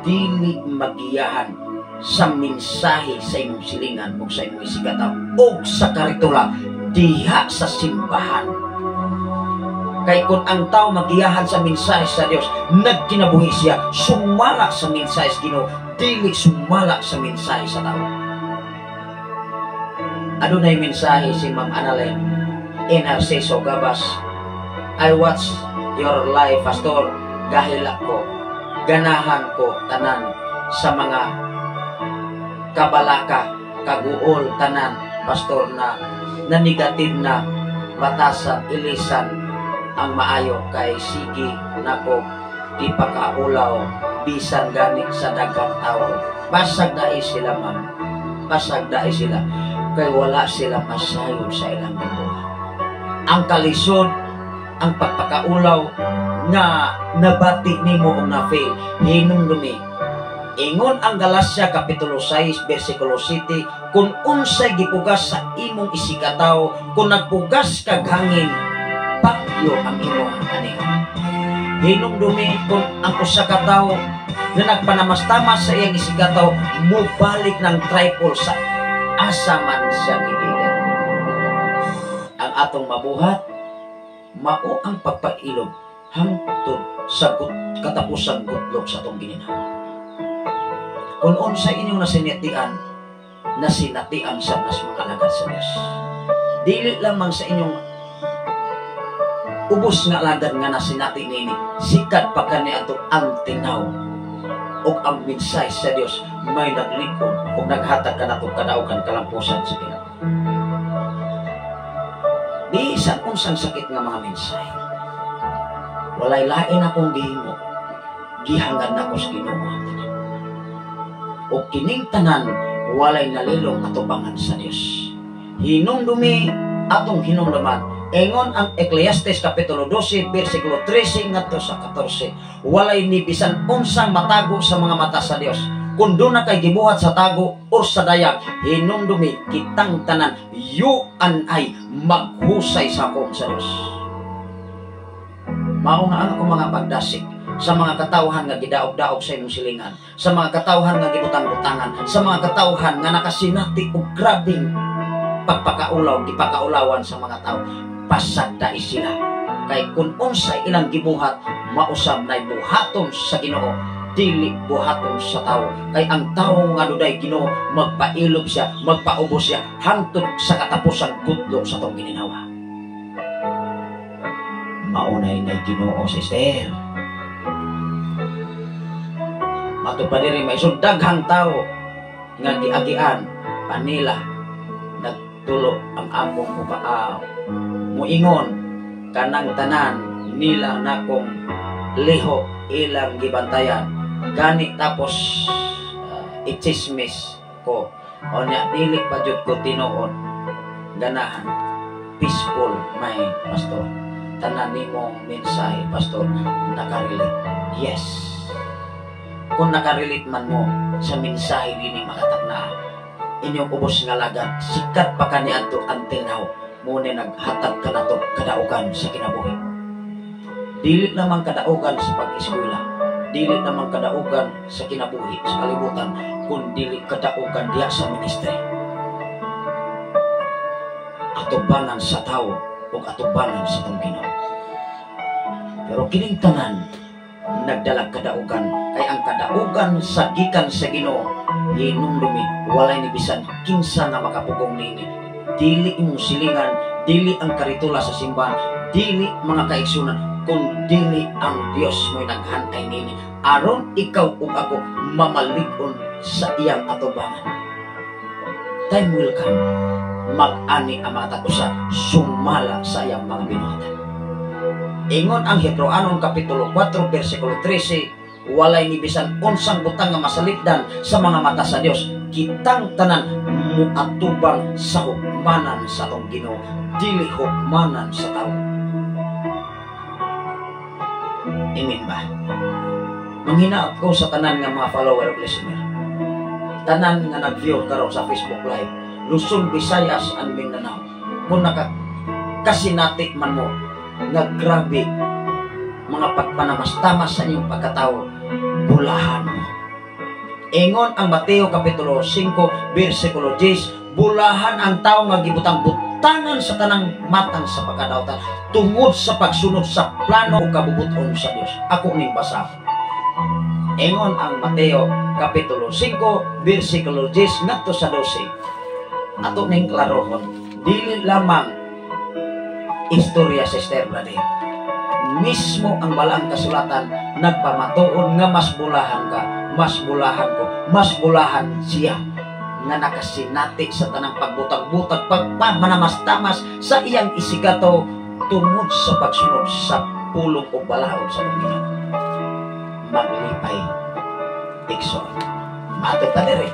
dili magiyahan sa mensahe sa imong silingan o sa imong isigataw o sa karitula diha sa simbahan. Kay kung ang tao magiyahan sa mensahe sa Dios, nagkinabuhi siya, sumala sa mensahe sa Ginoo, dili sumala sa mensahe sa tao. Adunay mensahe si Ma'am Annalyn Narciso Gabas. I watch your life, pastor. Gahila ko, ganahan ko tanan sa mga kabalaka, kaguol, tanan, pastor, na negative na batasan, ilisan ang maayo kay sige nako ipakaulaw bisan gani sa daghang tao. Basag dai sila, ma'am. Basag dai sila kay wala sila masayod sa ilang buhay. Ang kalisod, ang pagpakaulaw nga nabati nimo og na-fail, hinumdumi. Ingon ang Galacia Kapitulo 6, versikulo 7, kung unsay gipugas sa imong isikataw, kung nagpugas kag hangin, bagyo ang imong anihon. Hinumdumi kung ang usa ka tawo na nagpanamastamas sa iyang isikataw, mobalik ng tripod sa asa man siya gigikan. Ang atong mabuhat, mao ang pagpailog Hangtod sa katapusang gutlok sa atong gininawa. Kung unsa inyong nasinatian, nasinatian sa nas mga alagad sa Diyos. Dili lamang sa inyong ubos nga alagad nga nasinati nini, sikat pa kaniadto ang tinaw ug ang mensahe sa Dios may naglikod ug naghatag kanatong kadaugan, kalampusan sa kinabuhi. Bisan unsang sakit nga mga mensahe, walay lain akong gihimo, gihangad nako sa Ginoo ang tanan. Ug kining tanan walay nalilong atubangan sa Dios. Hinumdumi atong hinumduman. Ingon ang Ecclesiastes Kapitulo 12, versikulo 13 ngadto sa 14. Walay ni bisan unsang matago sa mga mata sa Dios. Kung duna kay gibuhat sa tago or sa dayag, hinumdumi kitang tanan, you and I, maghusay sa hukom sa Dios. Mao nga ang akong mga pagdasig sa mga katawhan nga gidaog-daog sa imong silingan, sa mga katawhan nga gibutang-butangan, sa mga katawhan nga nakasinati og grabeng pagpakaulaw, gipakaulawan sa mga tao, pasagdai sila. Kay kung unsay ilang gibuhat, mausab na buhaton sa Ginoo, dili buhaton sa tao. Kay ang tao nga dunay Ginoo, magpailob siya, magpaubos siya, hangtod sa katapusang gudlo sa atong gininawa. Maunay na Ginoo, sister. Mato pa diri, may daghang tao nga giagian panila nagtulo ang akong upaaw. Muingon kanang tanan nila nakong liho ilang gibantayan. Gani tapos itsismis ko. O nya dili pa jud ko tinuod ganahan peaceful mind, pastor. Tanan nimong mensahe, pastor, nakarelate. Yes. Kung nakarelate man mo sa mensahe dinhi, makatakna inyong ubos nga alagad, sikat pa kaniadto until now, muna naghatag ka nato kadaugan sa kinabuhi. Dili lamang kadaugan sa pag-eskwela, dili lamang kadaugan sa kinabuhi sa kalibutan, kun dili kadaugan diya sa ministry. Atubangan sa tao ug atubangan sa tong Ginoo. Pero kining tanan nagdalag kadaugan, kay ang kadaugan sa gikan sa Ginoo, hinumdumi, walay ni bisan kinsa nga makapugong nini. Dili imong silingan, dili ang karitula sa simbahan, dili mga kaigsunan, kun dili ang Dios mo'y naghantay nini aron ikaw ug ako mamalig-on sa iyang atubangan. Time will come, mag-ani ang mga tag-usa sumala sa iyang mga binuhatan. Ingon ang Hebreoanon Kapitulo 4 versikulo 13, walay ni bisan unsang butang nga masalipdan sa mga mata sa Dios. Kitang tanan muatubang sa hukmanan sa atong Ginoo, dili hukmanan sa tao. Amen ba? Manghinaot ko sa tanan nga mga follower ug listener. Tanan nga nag-view karon sa Facebook Live, Luzon, Visayas and Mindanao. Kung naka kasinati man mo nga grabe mga pagpanamastamas sa inyong pagkatao, bulahan mo. Ingon ang Mateo Kapitulo 5 versikulo 10, bulahan ang tao nga gibutang-butangan sa tanang matang sa pagkadawatan tungod sa pagsunod sa plano o kabubuton sa Dios. Ako ning basa. Ingon ang Mateo Kapitulo 5 versikulo 10 ngadto sa 12. Ato ning klarohon, dili lamang istorya, sister, brother. Mismo ang balaang kasulatan nagpamatuod nga mas bulahan ka, mas bulahan ko, mas bulahan siya nga nakasinati sa tanang pagbutag-butag, pagpamanamastamas sa iyang isigato tungod sa pagsunod sa pulong o balaod sa Ginoo. Maglipay, igsoon. Matod ta diri.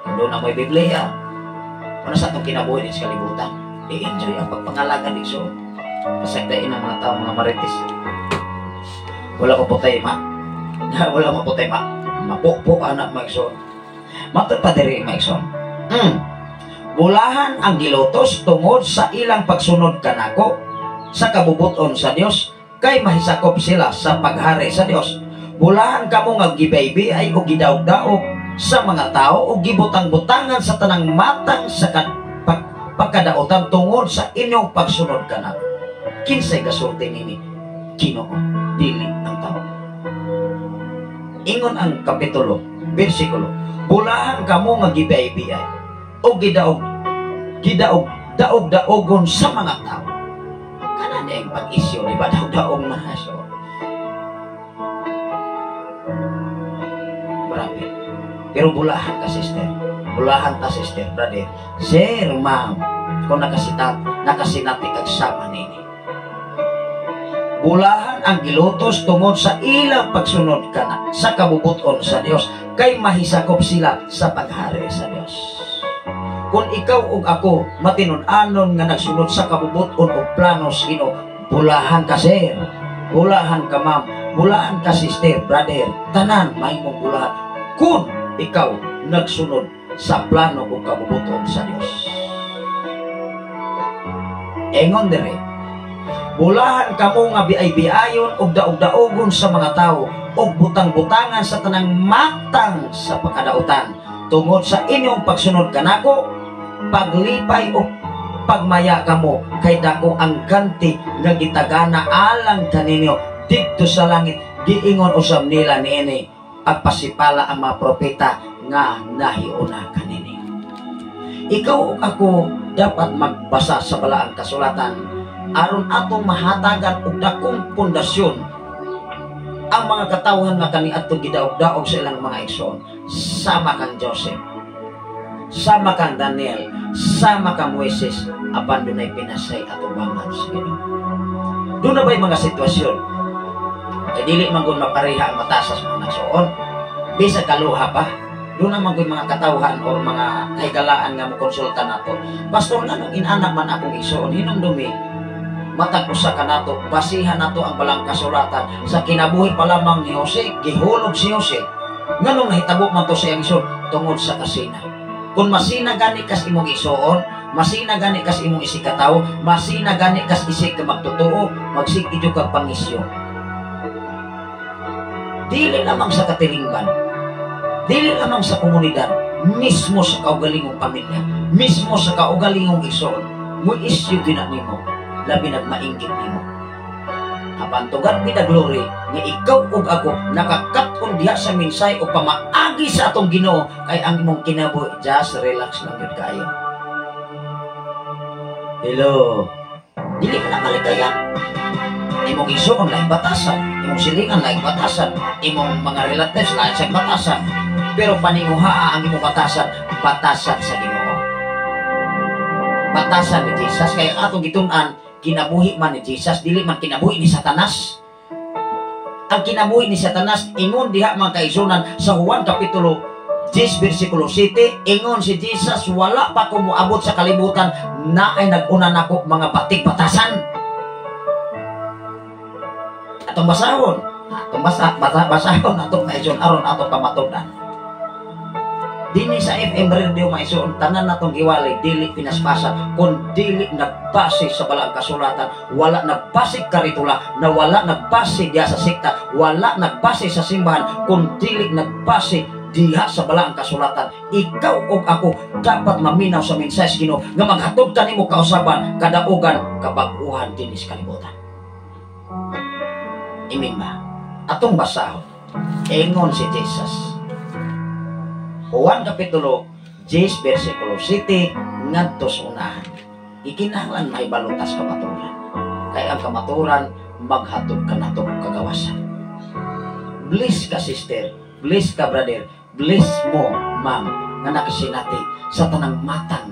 Kung duna mo'y Biblia, ano sa atong kinabuhi sa kalibutan, i-enjoy ang pagpangalagan, igsoon. Pasagdain ang mga tao, mga marites. Wala ko putay ma. Wala mo putay ma. Mapukpok anak, mga igsoon. Matod pa diri, mga igsoon. Bulahan ang gilutos tungod sa ilang pagsunod kanako sa kabubuton sa Dios, kay mahisakop sila sa paghari sa Dios. Bulahan kamo nga gibaybi ay o gidaog-daog sa mga tao o gibutang-butangan sa tanang matang sa pagkadautan tungod sa inyong pagsunod kanako. Kinsay kasulti nini? Ginoo, dili ang tao. Ingon ang kapitulo, bersikulo, bulahan kamo nga gibiyay-biyay o gidaog gidaog daog-daogon sa mga tao. Kana na yung pag-isyo, di ba? Daog-daog na. So, grabe. Pero bulahan ka, sister. Bulahan ta, sister, brother. Sir, ma'am, kung nakasinati kag sama nini. Bulahan ang gilutos tungod sa ilang pagsunod kana sa kabubuton sa Dios, kay mahisakop sila sa paghari sa Dios. Kung ikaw ug ako matinud-anon nga nagsunod sa kabubuton og plano sa Ginoo, bulahan ka, sir, bulahan ka, ma'am, bulahan ka, sister, brother, tanan mahimong bulahan kung ikaw nagsunod sa plano ug kabubuton sa Dios. Ingon dire, bulahan kamo nga biay-biayon ug daog-daogon sa mga tawo ug butang-butangan sa tanang matang sa pagkadautan tungod sa inyong pagsunod kanako, paglipay o pagmaya kamo kay dako ang ganti nga gitagana alang kaninyo didto sa langit. Giingon usab nila niini pagpasipala ang mga propeta nga nahiuna kanini. Ikaw ug ako dapat magbasa sa balaang kasulatan aron atong mahatagan og dakong pundasyon ang mga katawhan nga kaniadtong gidaog-daog sa ilang mga igsoon, sama kang Joseph, sama kang Daniel, sama kang Moises, apan dunay pinasay atubangan sa Ginoo. Doon na ba'y mga sitwasyon? Ay dili man gun mapareha ang matasas mga nagsuon. Bisa kaluha pa. Doon na man gun mga katawhan or mga kahigalaan nga mokonsulta nato. Pastor, nganong inanak man akong igsuon, hinumdumi, matag usa ka nato, basihan nato ang balang kasulatan. Sa kinabuhi pa lamang ni Jose, gihulog si Jose. Nganong nahitabo man to sa iyang igsoon? Tungod sa kasina. Kung masina gani kas imong igsoon, masina gani kas imong isikatawo, masina gani kas isig ka magtotoo, magsige jud kag pangisyo. Dili lamang sa katilingban, dili lamang sa komunidad, mismo sa kaugalingong pamilya, mismo sa kaugalingong igsoon, mo isyu gina nimo, labi nagmainggit nimo. Apan to God be the glory nga ikaw ug ako nakakat-on diha sa minsay o pamaagi sa atong Ginoo, kay ang imong kinabuhi just relax lang gyud kayo. Hello. Dili ka na maligaya. Imong igsoon laing batasan, imong silingan laing batasan, imong mga relatives laing sa batasan. Pero paninguhaa ang imong batasan, batasan sa Ginoo. Batasan ni Jesus, kay ang atong gitun-an kinabuhi man ni Jesus, dili man kinabuhi ni Satanas. Ang kinabuhi ni Satanas, ingon diha mga kaigsunan sa Juan Kapitulo 10 versikulo 7, ingon si Jesus, wala pa ko moabot sa kalibutan na ay nag-una nako mga batig-batasan. Atong basahon, atong basahon atong maigsoon aron atong pamatud-an. Dini sa FM Radio maigsoon, tanan natong giwalay dili pinaspasan kun dili nagbase sa balaang kasulatan, wala nagbase karitula, na wala nagbase diha sa sekta, wala nagbase sa simbahan, kun dili nagbase diha sa balaang kasulatan. Ikaw ug ako dapat maminaw sa mensahe sa Ginoo nga maghatod kanimo kausaban, kadaugan, kabag-uhan dinhi sa kalibutan. Imin ba? Atong basahon. Ingon si Jesus. Juan Kapitulo 10 versikulo 7 ngadto sa unahan. Ikinahanglan may balutas kamaturan. Kay ang kamaturan maghatod kanato kagawasan. Bless ka, sister, bless ka, brother, bless mo, ma'am, nga nakasinati sa tanang matang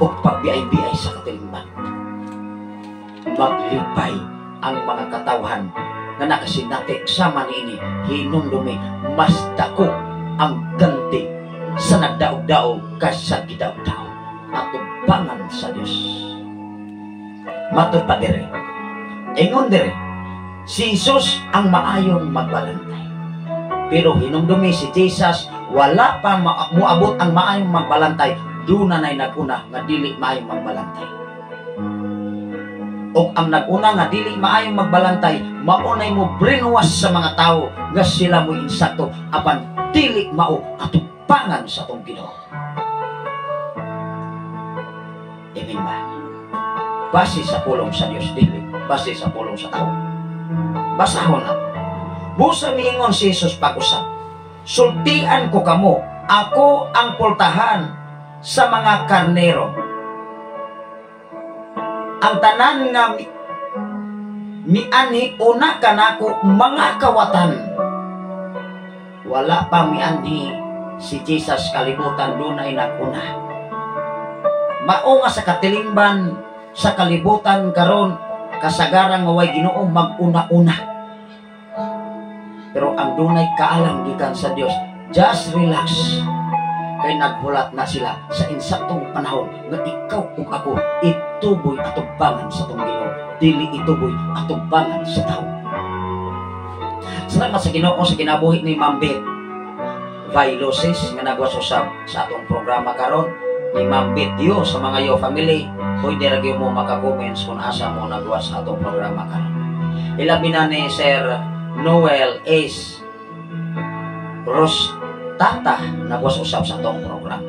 o pagbiay-biay sa katilingban. Maglipay ang mga katawhan nga nakasinati sama niini, hinumdumi mas dako ang ganti sa nagdaog-daog kaysa gidaog-daog atubangan sa Dios. Matod pa dire, ingon dire, si Jesus ang maayon magbalantay. Pero hinumdumi si Jesus, wala pa moabot ang maayong magbalantay, doon na na'y naguna nga dili maayong magbalantay. O ang naguna nga dili maayong magbalantay, maunay mo brainwash sa mga tao nga sila mo insakto, apan dili mao atubangan sa atong Ginoo. Amen ba? Base sa pulong sa Dios, dili base sa pulong sa tao. Basahon na. Busa miingon si Jesus pag-usab, "Sultian ko kamo, ako ang pultahan sa mga karnero. Ang tanan nga mianhi una kanako mga kawatan." Wala pa mianhi si Jesus kalibutan, dunay naguna. Mao nga sa katilingban sa kalibutan karon, kasagaran nga way Ginoo, mag-una-una. Pero ang dunay kaalam gikan sa Dios, just relax. Kay naghulat na sila sa insaktong panahon nga ikaw ug ako ituboy atubangan sa atong Ginoo, dili ituboy atubangan sa tao. Salamat sa Ginoo sa kinabuhi ni Ma'am Beth Vailosis nga nagwas usab sa atong programa karon, ni Ma'am Beth Dio sa mga Yo family. Pwede ra gyud mo maka-comments kung asa mo nagwas sa atong programa karon. Ilabi na ni Sir Noel Ace Ros Tata, nagwas usab sa atong programa.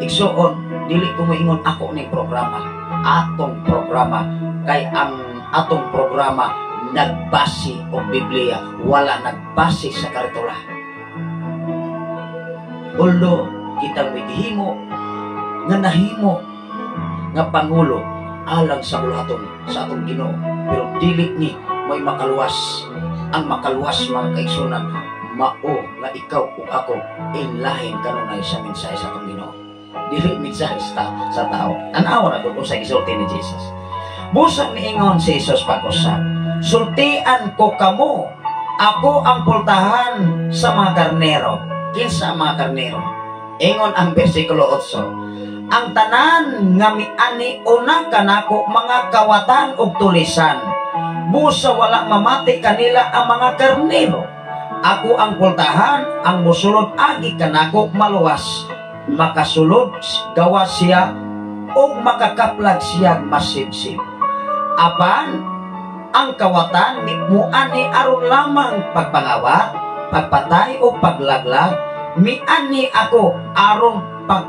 Igsuon, dili ko moingon ako ning programa, atong programa, kay ang atong programa nagbase og Biblia, wala nagbase sa karitula. Although kita migihimo nga nahimo nga pangulo alang sa buluhaton sa atong Ginoo, pero dili ni may makaluwas. Ang makaluwas, mga kaigsunan, mao nga ikaw ug ako inlahin kanunay sa mensahe sa atong Ginoo, dili mensahe sa tao. Tan-aw na gud unsay gisulti ni Jesus. Busa miingon si Jesus pag-usab, "Sultian ko kamo, ako ang pultahan sa mga karnero." Kinsa ang mga karnero? Ingon ang versikulo 8, "Ang tanan nga miani una kanako mga kawatan ug tulisan. Busa wala mamati kanila ang mga karnero. Ako ang pultahan, ang musulod agi kanako maluwas. Makasulod, gawas siya, ug makakaplag siya masibsib. Apan ang kawatan muani aron lamang pagpangawat, pagpatay o paglaglag. Miani ako aron pag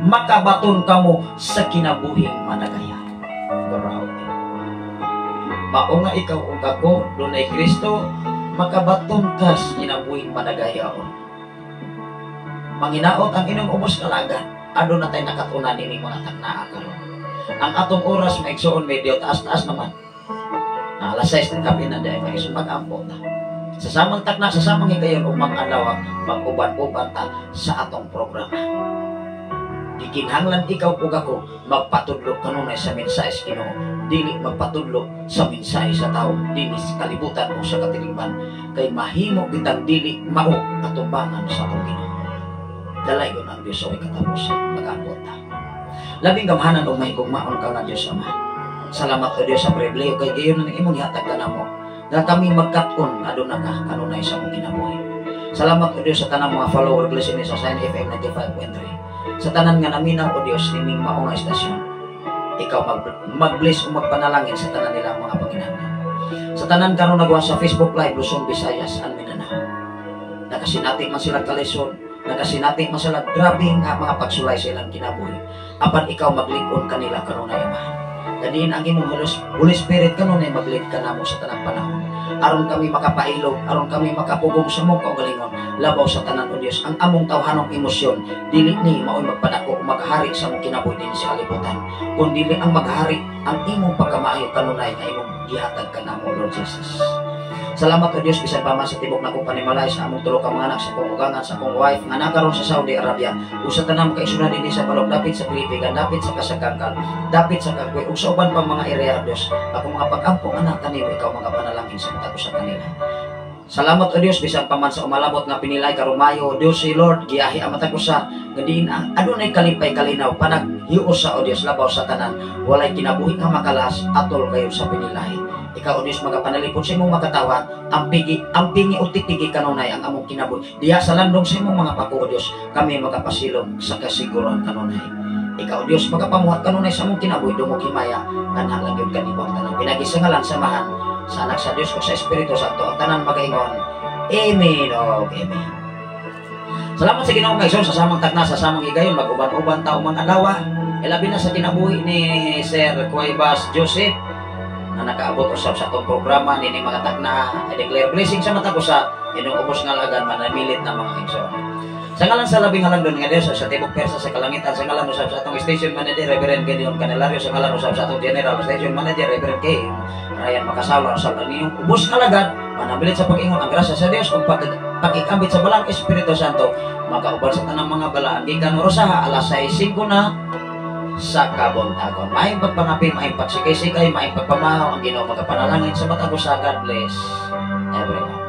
makabaton kamo sa kinabuhing madagayan." Grabe. Mao nga ikaw ug ako dunay Kristo, makabaton ka sa kinabuhing madagayaon. Manginaot ang inyong ubos kalagan, aduna tay nakatunan ining mga taknaa karon. Ang atong oras, maigsuon, medyo taas-taas naman. Na alas 6 ng gabi na dahil may mag-ampo ta. Sa samang takna, sa samang higayon ug mang-adlaw, mag-uban-uban ta sa atong programa. Gikinahanglan ikaw ug ako magpatudlo kanunay sa mensahe sa Ginoo, dili magpatudlo sa mensahe sa tao dinhi sa kalibutan o sa katilingban, kay mahimo kitang dili mao atubangan sa atong Ginoo. Dalaygon ang Dios sa way katapusan. Mag-ampo ta. Labing gamhanan ug mahigugmaon ka nga Dios Ama. Salamat o Dios sa pribilehiyo kay gayon na imong gihatag kanamo nga kami magkat-on aduna ka kanunay sa among kinabuhi. Salamat o Dios sa tanang mga follower blessing ni sa Sign FM 95.3. Sa tanan nga naminaw o Dios nining mao nga istasyon. Ikaw mag-bless o magpanalangin sa tanan nila mga panginahanglan. Sa tanan karon nagawa sa Facebook Live, Luzon, Visayas, and Mindanao. Nakasinati man sila kalisod, nakasinati man sila grabe nga mga pagsulay sa ilang kinabuhi. Apan ikaw maglig-on kanila kanunay, Ama. Kadiin ang imong Holy Spirit kanunay mag-lead kanamo sa tanang panahon. Aron kami makapailog, aron kami makapugong sa mong kaugalingon, labaw sa tanan o Dios, ang among tawhanong emosyon, dili ni mao'y magpadako o maghari sa among kinabuhi dinhi sa kalibutan, kun dili ang maghari ang imong pagkamaayo kanunay nga imong gihatag kanamo, Lord Jesus. Salamat o Dios bisan pa man sa tibok nakong panimalay, sa among tulo ka mga anak, sa akong ugangan, sa akong wife nga nakaron sa Saudi Arabia, ug sa tanang kaigsuonan dinhi sa Balog, dapit sa Pilipigan, dapit sa Kasagkangkal, dapit sa Kagway, ug sa uban pang mga area. Dios, akong mga pag-ampo anak kanimo, ikaw mga panalangin sa matag usa kanila. Salamat o Dios bisan pa man sa umalabot nga pinilay karong Mayo, Dios si Lord giyahi ang matag usa nga diin ang adunay kalipay, kalinaw panaghiusa o Dios. Labaw sa tanan, walay kinabuhi nga makalas atol kayo sa pinilay. Ikaw o Dios magapanalipod sa imong makatawan, ang pigi ang pingi o titigi kanunay ang among kinabuhi diha sa landong sa imong mga pako. O Dios, kami magapasilong sa kasiguran kanunay. Ikaw o Dios magapamuhat kanunay sa among kinabuhi. Dungog himaya kanha lang gyud kanimo ang tanan, pinagi sa ngalan sa Amahan, sa Anak sa Dios ug sa Espiritu Santo. Ang tanan magaingon, Amen o Amen. Salamat sa Ginoo kay sa samang takna, sa samang higayon, mag-uban-uban ta mga adlaw. Ilabi na sa kinabuhi ni Sir Cuevas Joseph. nga nakaabot usab sa atong programa nini mga tagna. I declare blessing sa matag usa, inyong ubos nga alagad, manamilit na mga igsoon. Sa ngalan sa labing halangdon nga Dios sa tibok pwersa sa kalangitan, sa ngalan usab sa atong station manager, Reverend Gideon Canelario, sa ngalan usab sa atong general station manager, Reverend K. Ryan Makasawla, usab ang inyong ubos nga alagad, manamilit sa pag-ingon ang grasya sa Dios ug pag-ikambit sa Balaang Espiritu Santo makauban sa tanang mga balaan gikan orasaha alas 6:05 na sa kabuntagon. Maayong pagpangapi, maayong pagsikay-sikay, maayong pagpamahaw, ang Ginoo magapanalangin sa matag usa. God bless everyone.